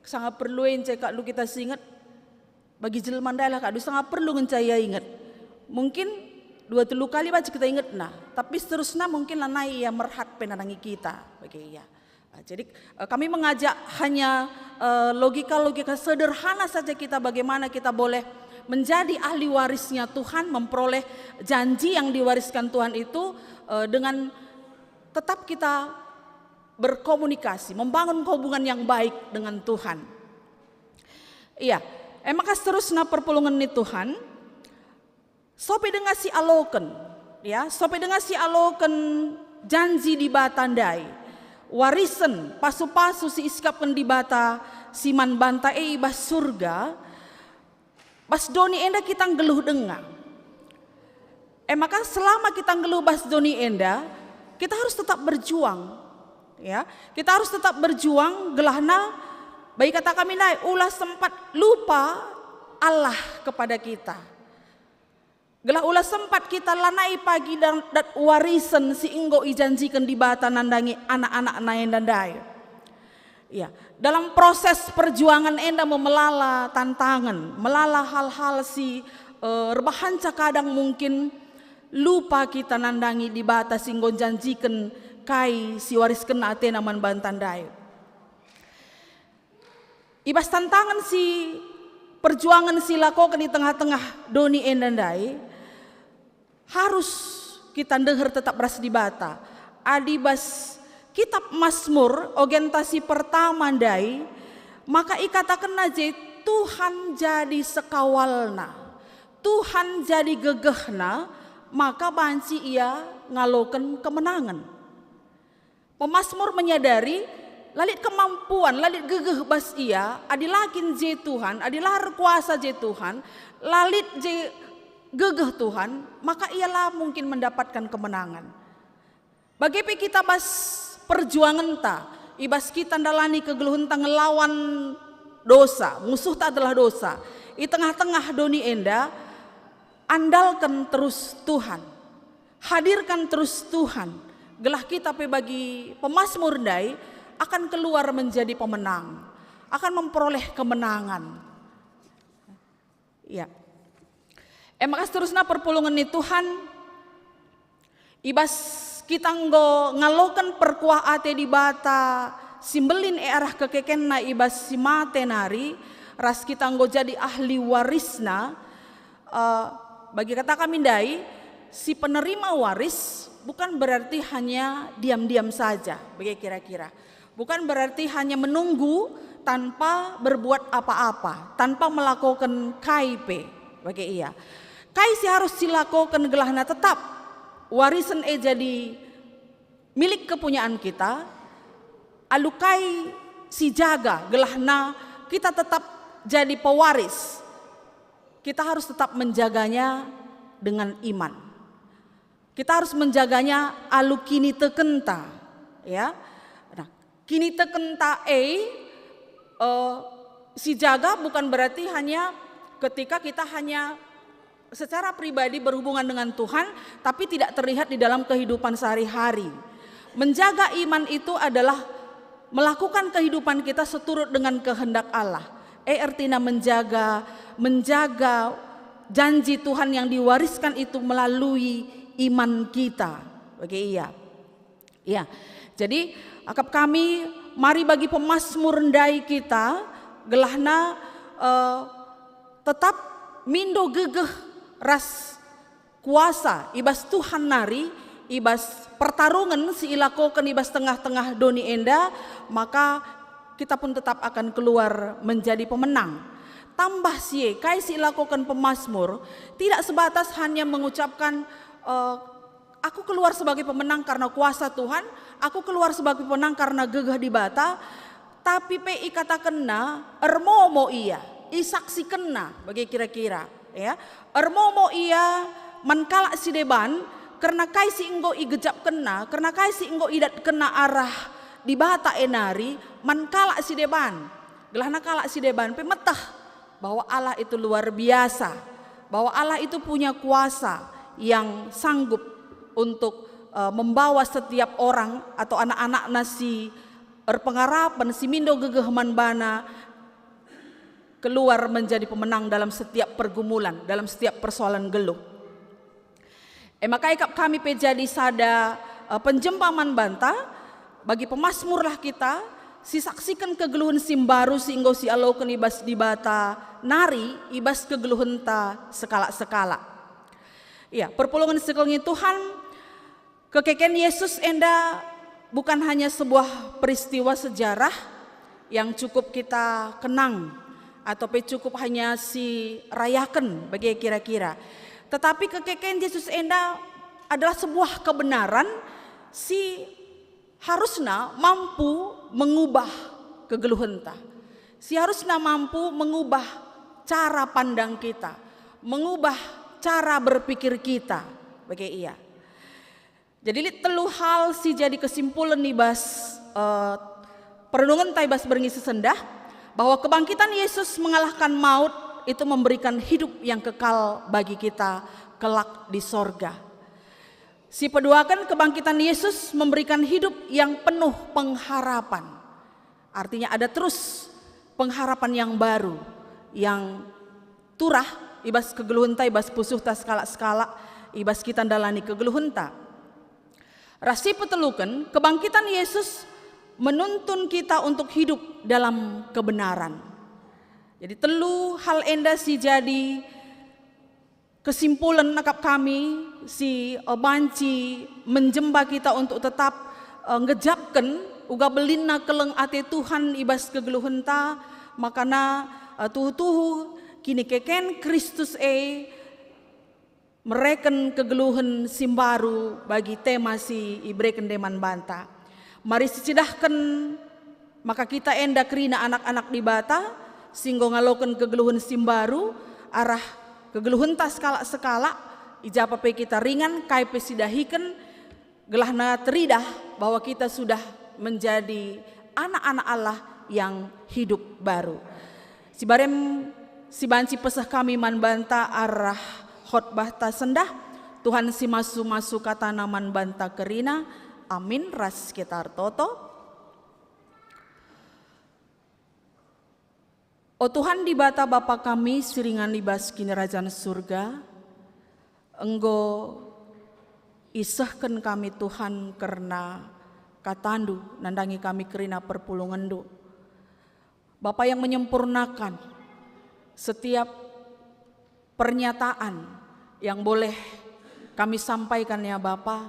sanga perlu e nce kap ndu kita si inget, bagi jelma ndai lah kak, dusa nga perlu ngenca ia inget. Mungkin dua telu kali banci kita ingetna, tapi seterusna mungkin lanai ia merhat pe nandangi kita, bage ia. Ah, jadi, eh, kami mengajak hanya, eh, logika-logika sederhana saja kita, bagaimana kita boleh menjadi ahli warisnya Tuhan, memperoleh janji yang diwariskan Tuhan itu, eh, dengan tetap kita berkomunikasi, membangun hubungan yang baik dengan Tuhan. Iya, e maka seterusna perpulungen ni Tuhan, sope denga si aloken, ya, sope denga si aloken janji Dibata ndai, warisen, pasu-pasu si isikapken Dibata si man banta e i bas surga, bas doni enda kita nggeluh denga. E maka selama kita nggeluh bas doni enda, kita harus tetap berjuang. Ya, kita harus tetap berjuang gelahna, bagi kata kami ndai, ula sempat lupa Allah kepada kita. Gelah ula sempat kita lanai pagi dan dat warisen si enggo ijanjiken Dibata nandangi anak-anakna enda ndai. Ya, dalam proses perjuangan enda me melala tantangan, melala hal-hal si, eh, erbahanca kadang mungkin lupa kita nandangi Dibata si enggo njanjiken kai si wariskenna atena man banta ndai. I bas tantangan si perjuangan si lakoken i tengah-tengah doni enda ndai, harus kita ndeher tetap ras Dibata. Adi bas kitab Masmur, ogenta si pertama ndai, maka ikatakenna je Tuhan jadi sekawalna, Tuhan jadi gegehna, maka banci ia ngaloken kemenangen. Pemasmur menyadari, la lit kemampuan, la lit gegeh bas ia, adi la kin je Tuhan, adi la erkuasa je Tuhan, la lit je gegeh Tuhan, maka ia la mungkin mendapatkan kemenangan. Bage pe kita bas perjuangenta, i bas kita ndalani kegeluhenta ngelawan dosa, musuhta adalah dosa. I tengah-tengah doni enda, andalken terus Tuhan. Hadirkan terus Tuhan, gelah kita pe bagi pemasmur ndai akan keluar menjadi pemenang, akan memperoleh kemenangan. Ya. E maka seterusna perpulungen ni Tuhan, i bas kita enggo ngaloken perkuah ate Dibata si mbelin e arah kekekenna i bas si mate nari, ras kita enggo jadi ahli warisna, Eh, bagi kata kami ndai, si penerima waris bukan berarti hanya diam-diam saja, bagi kira-kira. Bukan berarti hanya menunggu tanpa berbuat apa-apa, tanpa melakukan kai pe, bage ia. Kai si harus silakoken gelahna tetap warisen e jadi milik kepunyaan kita, alu kai si jaga gelahna kita tetap jadi pewaris. Kita harus tetap menjaganya dengan iman. Kita harus menjaganya alu kinitekenta, ya. Nah, kinitekenta e, eh, si jaga bukan berarti hanya ketika kita hanya secara pribadi berhubungan dengan Tuhan, tapi tidak terlihat di dalam kehidupan sehari-hari. Menjaga iman itu adalah melakukan kehidupan kita seturut dengan kehendak Allah. E, ertina menjaga, menjaga janji Tuhan yang diwariskan itu melalui iman kita. Bage ia. Ya. Jadi, akap kami, mari bagi pemasmur ndai kita, gelahna, eh, tetap mindo gegeh ras kuasa i bas Tuhan nari, i bas pertarungen si ilakoken i bas tengah-tengah doni enda, maka kita pun tetap akan keluar menjadi pemenang. Tambah si e, kai si ilakoken pemasmur, tidak sebatas hanya mengucapkan, eh, "Aku keluar sebagai pemenang karena kuasa Tuhan, aku keluar sebagai pemenang karena gegeh Dibata," tapi pe ikatakenna, ermomo ia, isaksikenna, bage kira-kira, ya. Ermomo ia man kalak si deban, kerna kai si enggo igejapkenna, kerna kai si enggo idatkenna arah Dibata e nari man kalak si deban. Gelahna kalak si deban pe meteh bahwa Allah itu luar biasa, bahwa Allah itu punya kuasa yang sanggup untuk, eh, membawa setiap orang atau anak-anakna si erpengarapen, si mindo gegeh man baNa, keluar menjadi pemenang dalam setiap pergumulan, dalam setiap persoalan geluh. E maka ikap kami pe jadi sada, eh, penjempa man banta, bagi pemasmurlah kita, si saksiken kegeluhen si mbaru si enggo sialoken i bas Dibata nari i bas kegeluhenta sekalak-sekalak. Ya, perpulungen si kelengi Tuhan, kekeken Yesus enda bukan hanya sebuah peristiwa sejarah yang cukup kita kenang atau pe cukup hanya si rayaken bage kira-kira. Tetapi kekeken Yesus enda adalah sebuah kebenaran si harusna mampu mengubah kegeluhenta. Si harusna mampu mengubah cara pandang kita, mengubah cara berpikir kita. Bage ia. Jadi lit telu hal si jadi kesimpulen i bas, eh, perenungenta i bas berngi si sendah, bahwa kebangkitan Yesus mengalahkan maut itu memberikan hidup yang kekal bagi kita kelak di sorga. Si peduaken, kebangkitan Yesus memberikan hidup yang penuh pengharapan. Artinya ada terus pengharapan yang baru, yang turah i bas kegeluhenta, i bas pusuhta sekalak-sekalak, i bas kita ndalani kegeluhenta. Ras si peteluken, kebangkitan Yesus menuntun kita untuk hidup dalam kebenaran. Jadi telu hal enda si jadi kesimpulen akap kami si, eh, banci menjemba kita untuk tetap, eh, ngejapken uga belinna keleng ate Tuhan i bas kegeluhenta, makana, eh, tuhu-tuhu kinikeken Kristus e mereken kegeluhen si mbaru bagi tema si ibereken nde man banta. Mari sicidahken maka kita enda kerina anak-anak Dibata, si enggo ngaloken kegeluhen si mbaru, arah kegeluhenta sekalak-sekalak, i ja pe kita ringan, kai pe sidahiken, gelahna teridah bahwa kita sudah menjadi anak-anak Allah yang hidup baru. Si barem si banci peseh kami man banta arah khotbahta sendah, Tuhan si masu-masu katana man banta kerina. Amin, ras kita ertoto. O Tuhan Dibata Bapa kami si ringan i bas Kinirajan Surga, enggo isehken kami Tuhan kerna kataNdu nandangi kami kerina perpulungenNdu. Bapa yang menyempurnakan setiap pernyataan yang boleh kami sampaikan ya Bapa,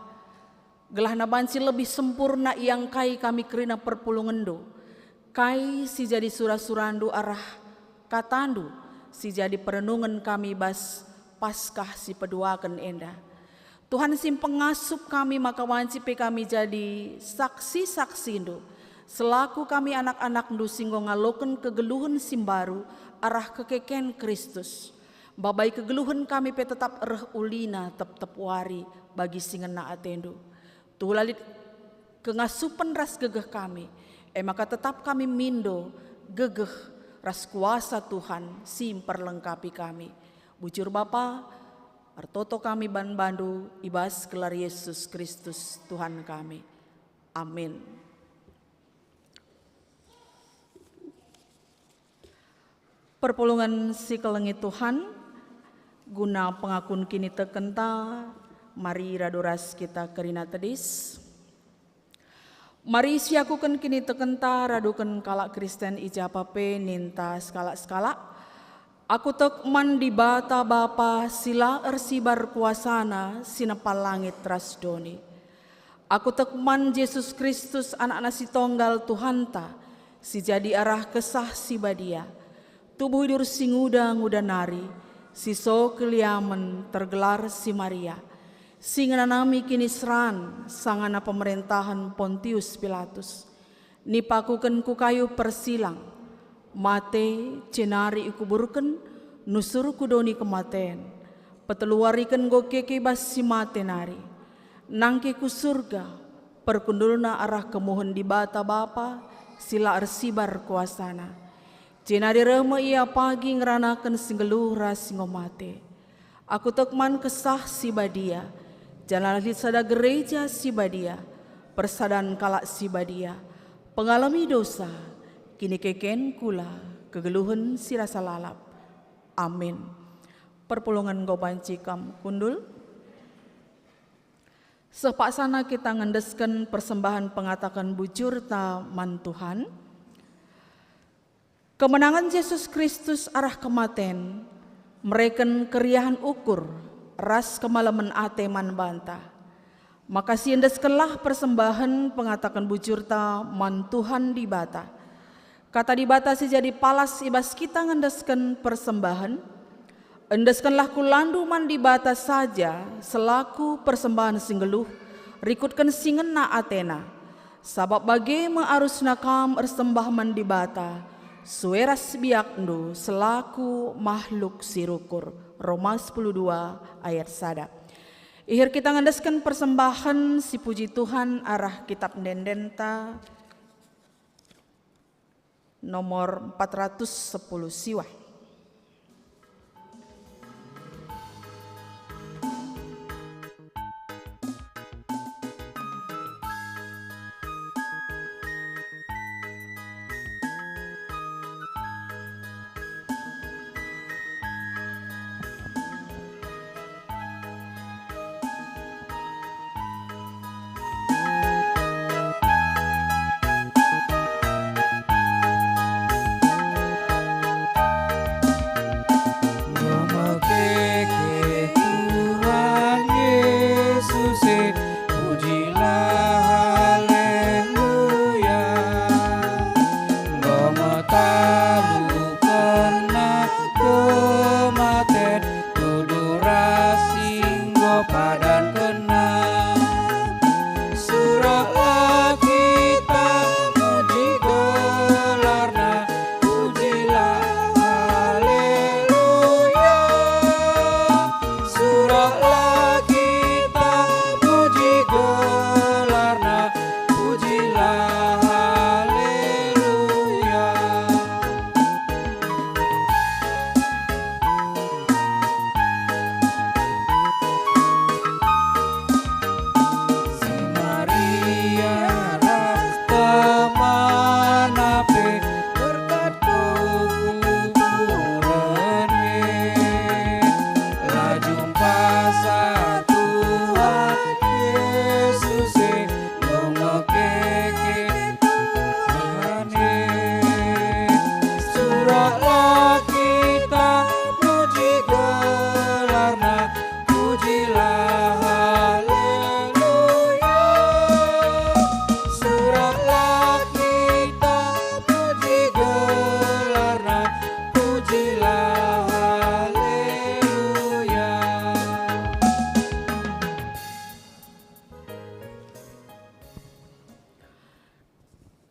Gelahna banci lebih sempurna iangkai kami kerina perpulungenndu, kai si jadi sura-surandu arah katandu, si jadi perenungen kami bas Paskah si peduaken enda. Tuhan si mpengasup kami maka banci pe kami jadi saksi-saksindu, selaku kami anak-anakndu si enggo ngaloken kegeluhen si mbaru arah kekeken Kristus. Mbabai kegeluhen kami pe tetap reh ulina tep-tep wari bagi si ngena atendu. Tuhu la lit kengasupen ras gegeh kami, e maka tetap kami mindo gegeh ras kuasa Tuhan si mperlengkapi kami. Bujur Bapa, ertoto kami man bandu i bas gelar Yesus Kristus Tuhan kami. Amin. Perpulungen si kelengi Tuhan, guna pengakun kinitekenta, mari radu ras kita kerina tedis. Mari siakuken kinitekenta raduken kalak Kristen i japa pe ninta sekalak-sekalak. Aku tek man Dibata Bapa si la ersibar kuasaNa si nepa langit ras doni. Aku tek man Jesus Kristus, AnakNa si Tonggal Tuhanta, si jadi arah Kesah Si Badia, tubuh idur si nguda-nguda nari, si so keliamen tergelar si Maria, si ngenanami kiniseran sangana pemerentahen Pontius Pilatus. Nipakuken ku kayu persilang, mate, jenari ikuburken, nusur ku doni kematen. Peteluwariken enggo keke bas si mate nari. Nangkih ku Surga, perkundulna arah kemuhen Dibata Bapa si la ersibar kuasaNa. Jenari reh me Ia pagi ngeranaken si nggeluh ras si enggo mate. Aku tek man Kesah Si Badia, janah lit sada gereja si badia, persadan kalak si badia, pengalemi dosa, kinikeken kula, kegeluhen si rasa lalap. Amin. Perpulungen enggo banci kam kundul. Seh paksana kita ngendesken persembahen pengataken bujurta man Tuhan. Kemenangen Jesus Kristus arah kematen mereken keriahen ukur ras kemalemen ate man banta. Maka siendeskenlah persembahen pengataken bujurta man Tuhan Dibata. Kata Dibata si jadi palas i bas kita ngendesken persembahen, endeskenlah kulandu man Dibata saja selaku persembahen si nggeluh, rikutken si ngena ateNa. Sabap bage me arusna kam ersembah man Dibata, sue ras biakndu selaku mahluk si rukur. Roma sepuluh dua ayat sada. Ihir kita ngendesken persembahen si puji Tuhan arah Kitap Ende-endenta nomor empat ratus sepuluh siwah. Enggo mekeke Tuhan Yesus e, pujilah, haleluya. Enggo metalukenNa kematen, tuduh ras si enggo padankenNa. Surahlah kita muji gelarNa, pujilah, haleluya. Surahlah kita muji gelarNa, pujilah, haleluya.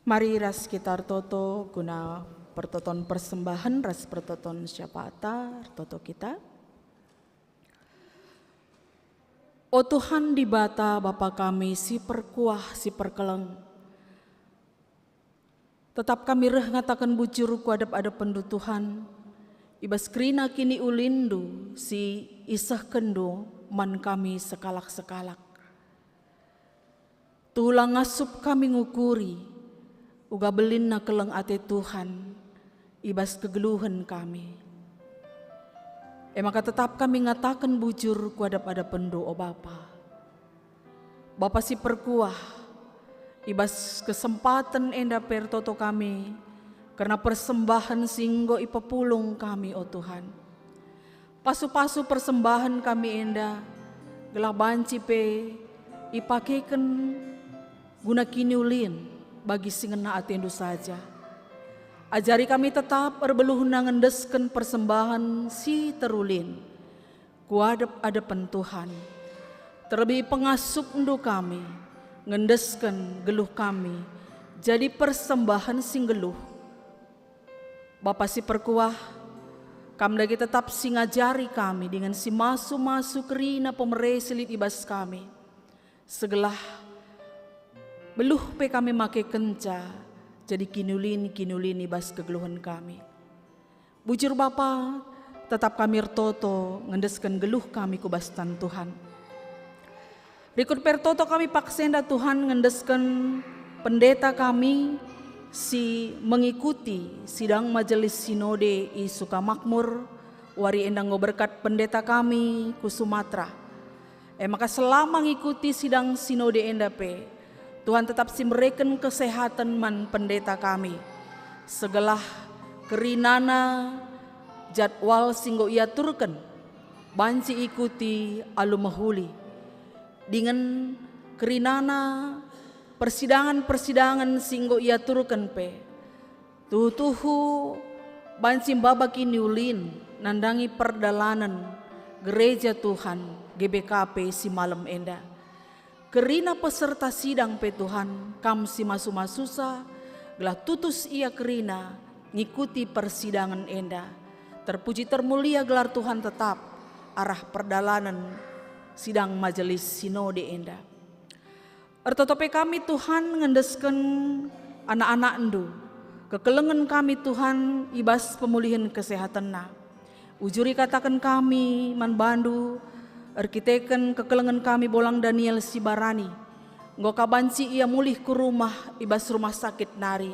Mari ras kita ertoto guna pertoton persembahen ras pertoton syafaat. Ertoto kita. O Tuhan Dibata, Bapa kami si perkuah, si perkeleng, tetap kami reh ngataken bujur ku adep-adepenNdu, Tuhan, i bas kerina kiniulinNdu si isehkenNdu man kami sekalak-sekalak. Tuhu la ngasup kami ngukuri uga belinna keleng ate Tuhan i bas kegeluhen kami. E maka tetap kami ngataken bujur ku adep-adepenNdu, o Bapa. Bapa si perkuah, i bas kesempaten enda pe ertoto kami kerna persembahen si enggo ipepulung kami, o Tuhan. Pasu-pasu persembahen kami enda gelah banci pe ipakeken guna kiniulin bagi si ngena ateNdu saja. Ajari kami tetap erbeluhna ngendesken persembahen si terulin ku adep-adepen Tuhan. Terlebih pengasupenNdu kami ngendesken geluh kami jadi persembahen si nggeluh. Bapa si perkuah, Kam dage tetap si ngajari kami dingen si masu-masu kerina pemere si lit i bas kami, segelah beluh pe kami make kenca jadi kiniulin-kiniulin i bas kegeluhen kami. Bujur Bapa, tetap kami ertoto ngendesken geluh kami ku bas tan Tuhan. Rikut pe ertoto kami paksa enda Tuhan ngendesken pendeta kami si mengikuti sidang Majelis Sinode i Sukamakmur, wari enda enggo berkat pendeta kami ku Sumatera. E maka selama ngikuti sidang Sinode enda pe, Tuhan tetap si mereken kesehaten man pendeta kami, segelah kerinana jadwal si enggo iaturken banci ikuti alu mehuli, dingen kerinana persidangen-persidangen si enggo iaturken pe tuhu-tuhu banci maba kiniulin nandangi perdalanen Gereja Tuhan G B K P si malem enda. Kerina peserta sidang pe Tuhan, Kam si masu-masusa, gelah tutus ia kerina ngikuti persidangen enda. Terpuji termulia gelar Tuhan tetap arah perdalanen sidang Majelis Sinode enda. Ertoto pe kami Tuhan ngendesken anak-anakNdu, kekelengen kami Tuhan i bas pemulihen kesehatenna. Ujuri kataken kami man bandu, erkiteken kekelengen kami bolang Daniel Sibarani. Enggo ka banci ia mulih ku rumah i bas rumah sakit nari.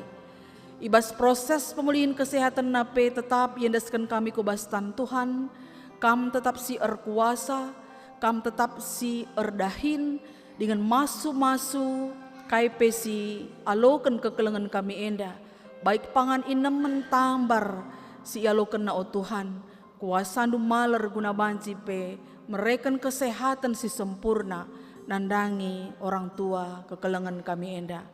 I bas proses pemulihen kesehatenna pe tetap iendesken kami ku bas tan Tuhan, Kam tetap si erkuasa, Kam tetap si erdahin, dingen masu-masu kai pe si aloken kekelengen kami enda, baik pangan inemen tambar si ialokenna, o Tuhan, kuasaNdu maler guna banci pe mereken kesehaten si sempurna nandangi orang tua kekelengen kami enda.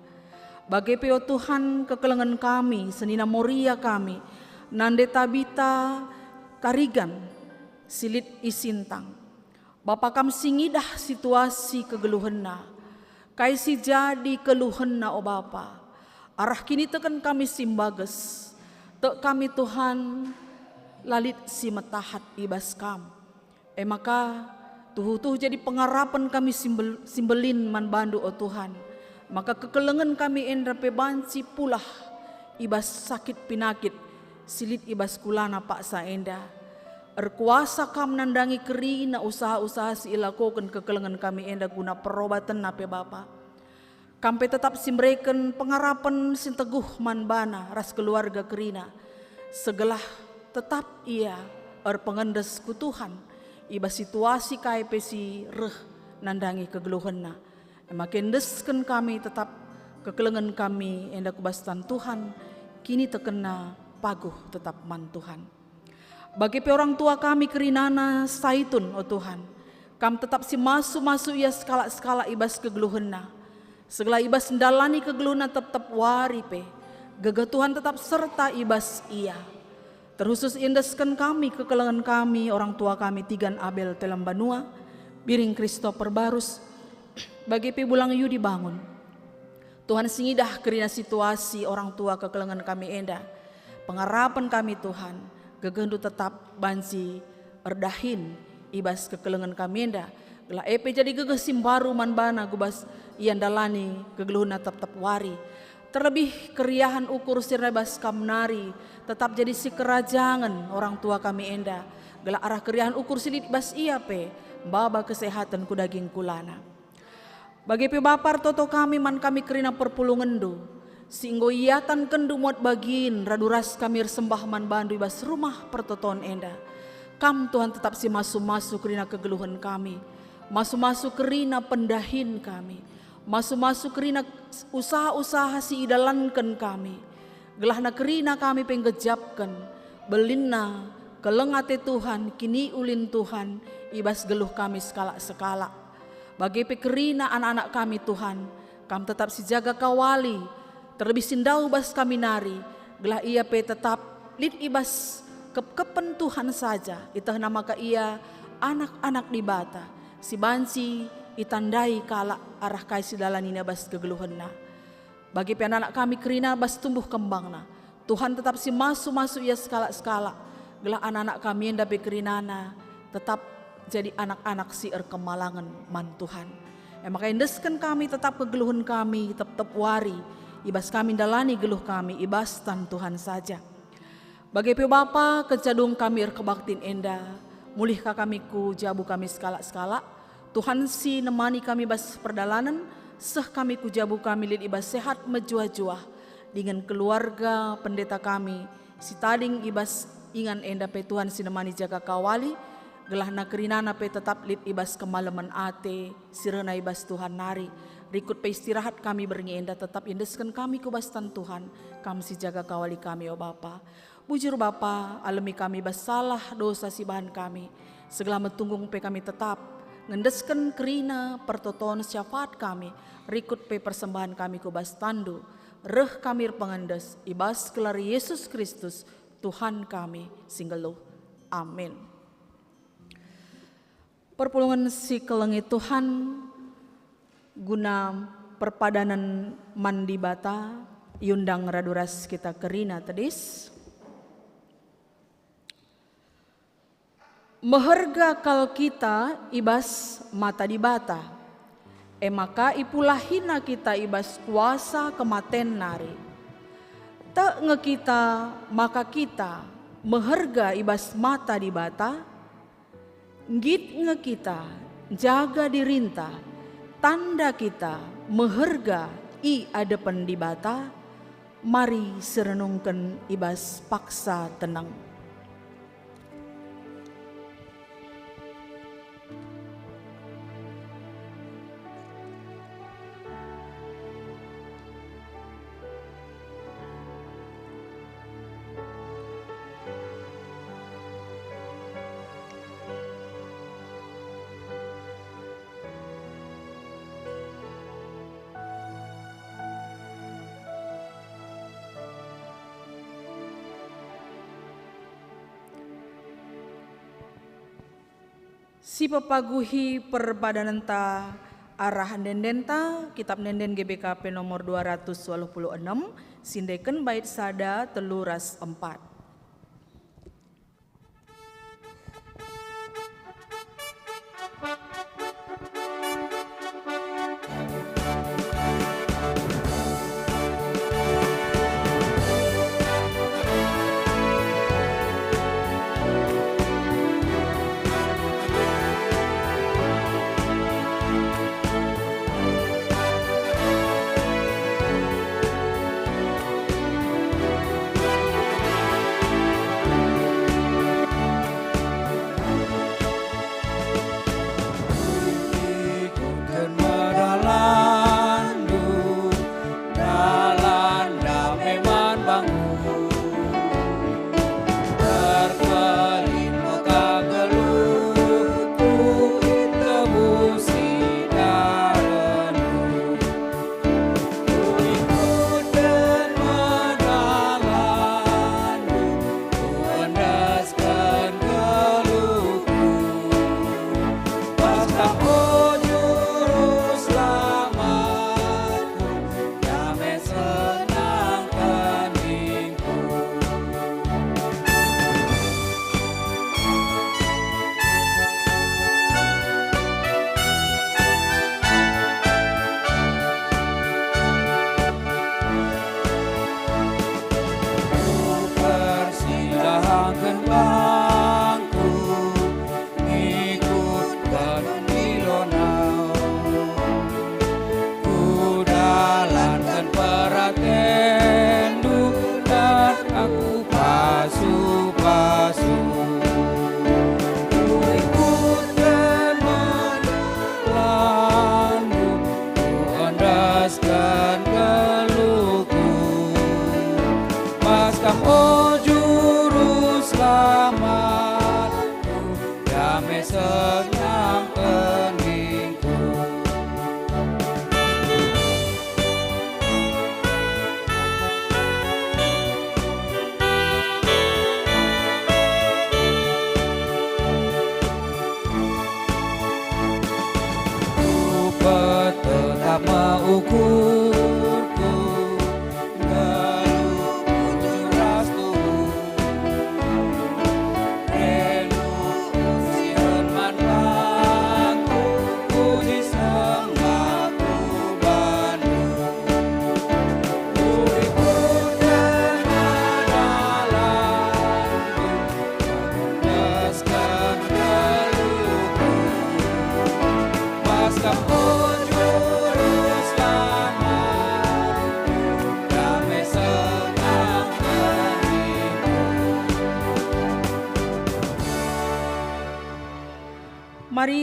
Bage pe, o Tuhan, kekelengen kami, senina Moria kami, nande Tabita Karigan si lit i Sintang. Bapa, Kam si ngidah situasi kegeluhenna, kai si jadi keluhenna, o Bapa. Arah kiniteken kami si mbages, tek kami, Tuhan, la lit si metahat i bas Kam. E maka, tuhu-tuhu jadi pengarapen kami si mbel-, si mbelin man bandu, o Tuhan, maka kekelengen kami enda pe banci pulah i bas sakit pinakit si lit i bas kulana paksa enda. Erkuasa Kam nandangi kerina usaha-usaha si ilakoken kekelengen kami enda guna perobatenna pe, Bapa. Kam pe tetap si mereken pengarapen si teguh man bana ras keluarga kerina, segelah tetap ia erpengendes ku Tuhan i bas situasi kai pe si reh nandangi kegeluhenna. E maka endesken kami tetap kekelengen kami enda ku bas tan Tuhan, kinitekenna paguh tetap man Tuhan. Bage pe orang tua kami kerinana Saitun, o Tuhan, Kam tetap si masu-masu ia sekalak-sekalak i bas kegeluhenna. Segelah i bas ndalani kegeluhenna tep-tep wari pe, gegeh Tuhan tetap serta i bas ia. Terkhusus iendesken kami kekelengen kami, orang tua kami Tigan Abel Telembanua, Biring Christopher Barus, bage pe Bulang Yudi Bangun. Tuhan si ngidah kerina situasi orang tua kekelengen kami enda. Pengarapen kami, Tuhan, gegehndu tetap banci erdahin i bas kekelengen kami enda, gelah e pe jadi gegeh si mbaru man bana ku bas ia ndalani kegeluhenna tep-tep wari. Terlebih keriahen ukur si erna bas Kam nari tetap jadi sikerajangen orang tua kami enda, gelah arah keriahen ukur si lit i bas ia pe maba kesehaten ku daging kulana. Bage pe Bapa, ertoto kami man kami kerina perpulungenNdu, si enggo iatankenndu muat bagin radu ras kami ersembah man bandu i bas rumah pertoton enda. Kam, Tuhan, tetap si masu-masu kerina kegeluhen kami, masu-masu kerina pendahin kami, masu-masu kerina usaha-usaha si idalanken kami. Gelahna kerina kami pe nggejapken belinna keleng ate Tuhan, kiniulin Tuhan i bas geluh kami sekalak-sekalak. Bage pe kerina anak-anak kami, Tuhan, Kam tetap sijaga kawali, terlebih si ndauh bas kami nari, gelah ia pe tetap lit i bas kepkepen Tuhan saja, ietehna maka ia anak-anak Dibata, si banci itandai kalak arah kai si dalanina bas kegeluhenna. Bage pe anak-anak kami kerina bas tumbuh kembangna. Tuhan tetap si masu-masu ia sekalak-sekalak, gelah anak-anak kami enda pe kerinana tetap jadi anak-anak si erkemalangen man Tuhan. E maka endesken kami tetap kegeluhen kami tep-tep wari, i bas kami ndalani geluh kami i bas tan Tuhan saja. Bage pe Bapa, kenca dung kami erkebaktin enda, mulih ka kami ku jabu kami sekalak-sekalak. Tuhan si nemani kami bas perdalanen, seh kami ku jabu kami lit i bas sehat mejuah-juah, dingen keluarga pendeta kami si tading i bas ingan enda pe Tuhan si nemani jaga kawali, gelahna kerinana pe tetap lit i bas kemalemen ate si rehna i bas Tuhan nari. Rikut pe istirahat kami berngi enda tetap iendesken kami ku bas tan Tuhan, Kam si jaga kawali kami, o Bapa. Bujur Bapa, alemi kami bas salah dosa si bahan kami. Segelah metunggung pe kami tetap ngendesken kerina pertoton syafaat kami, rikut pe persembahen kami ku bas tanNdu. Reh kami erpengendes i bas gelar Yesus Kristus, Tuhan kami si nggeluh. Amin. Perpulungen si kelengi Tuhan, guna perpadanen man Dibata, iundang radu ras kita kerina tedis. Meherga kal kita i bas mata Dibata, e maka ipulahina kita i bas kuasa kematen nari. Tek nge kita maka kita meherga i bas mata Dibata? Nggit nge kita njaga dirinta, tanda kita meherga i adepen Dibata? Mari sirenungken i bas paksa teneng. Sipepaguhi perpadanenta arah ende-endenta, Kitab Ende-enden G B K P nomor dua ratus waluh puluh enem, sindeken bait sada, telu ras empat. Mari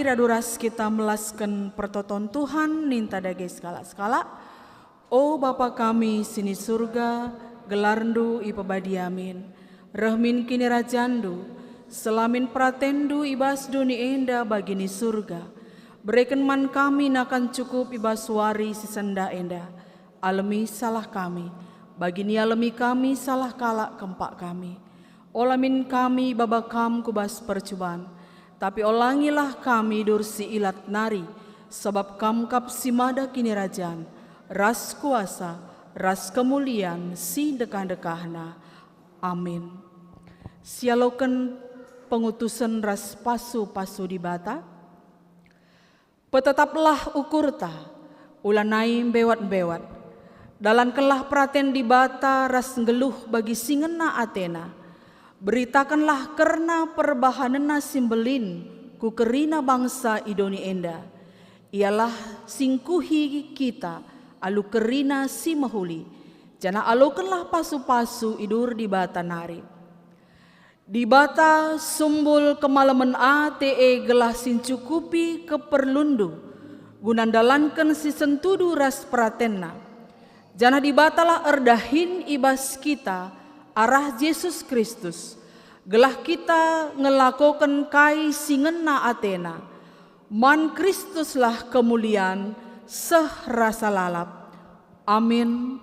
radu ras kita melasken pertoton Tuhan, ninta dage sekalak-sekalak. O Bapa kami si ni Surga, gelarNdu ipebadia min. Reh min kinirajanNdu, seh la min peratenNdu i bas doni enda bagi ni Surga. Bereken man kami nakan cukup i bas wari si sendah enda. Alemi salah kami, bagi nialemi kami salah kalak kempak kami. Ola min kami baba Kam ku bas percuban, tapi olangilah kami idur si ilat nari, sabap Kam kap si mada kinirajan, ras kuasa, ras kemulian si ndekah-ndekahna. Amin. Sialoken pengutusen ras pasu-pasu Dibata. Petetaplah ukurta, ulanai mbewat-mbewat. Dalankenlah peraten Dibata ras nggeluh bagi si ngena atena. Beritakenlah kerna perbahanenna si mbelin ku kerina bangsa i doni enda. Ialah si ngkuhi kita alu kerina si mehuli, janah alokenlah pasu-pasu idur Dibata nari. Dibata sumbul kemalemen ate e gelah si ncukupi keperlunndu, guna ndalanken si sentudu ras peratenNa. Janah Dibatalah erdahin i bas kita arah Jesus Kristus, gelah kita ngelakoken kai si ngena ateNa. Man Kristuslah kemulian seh rasa lalap. Amin.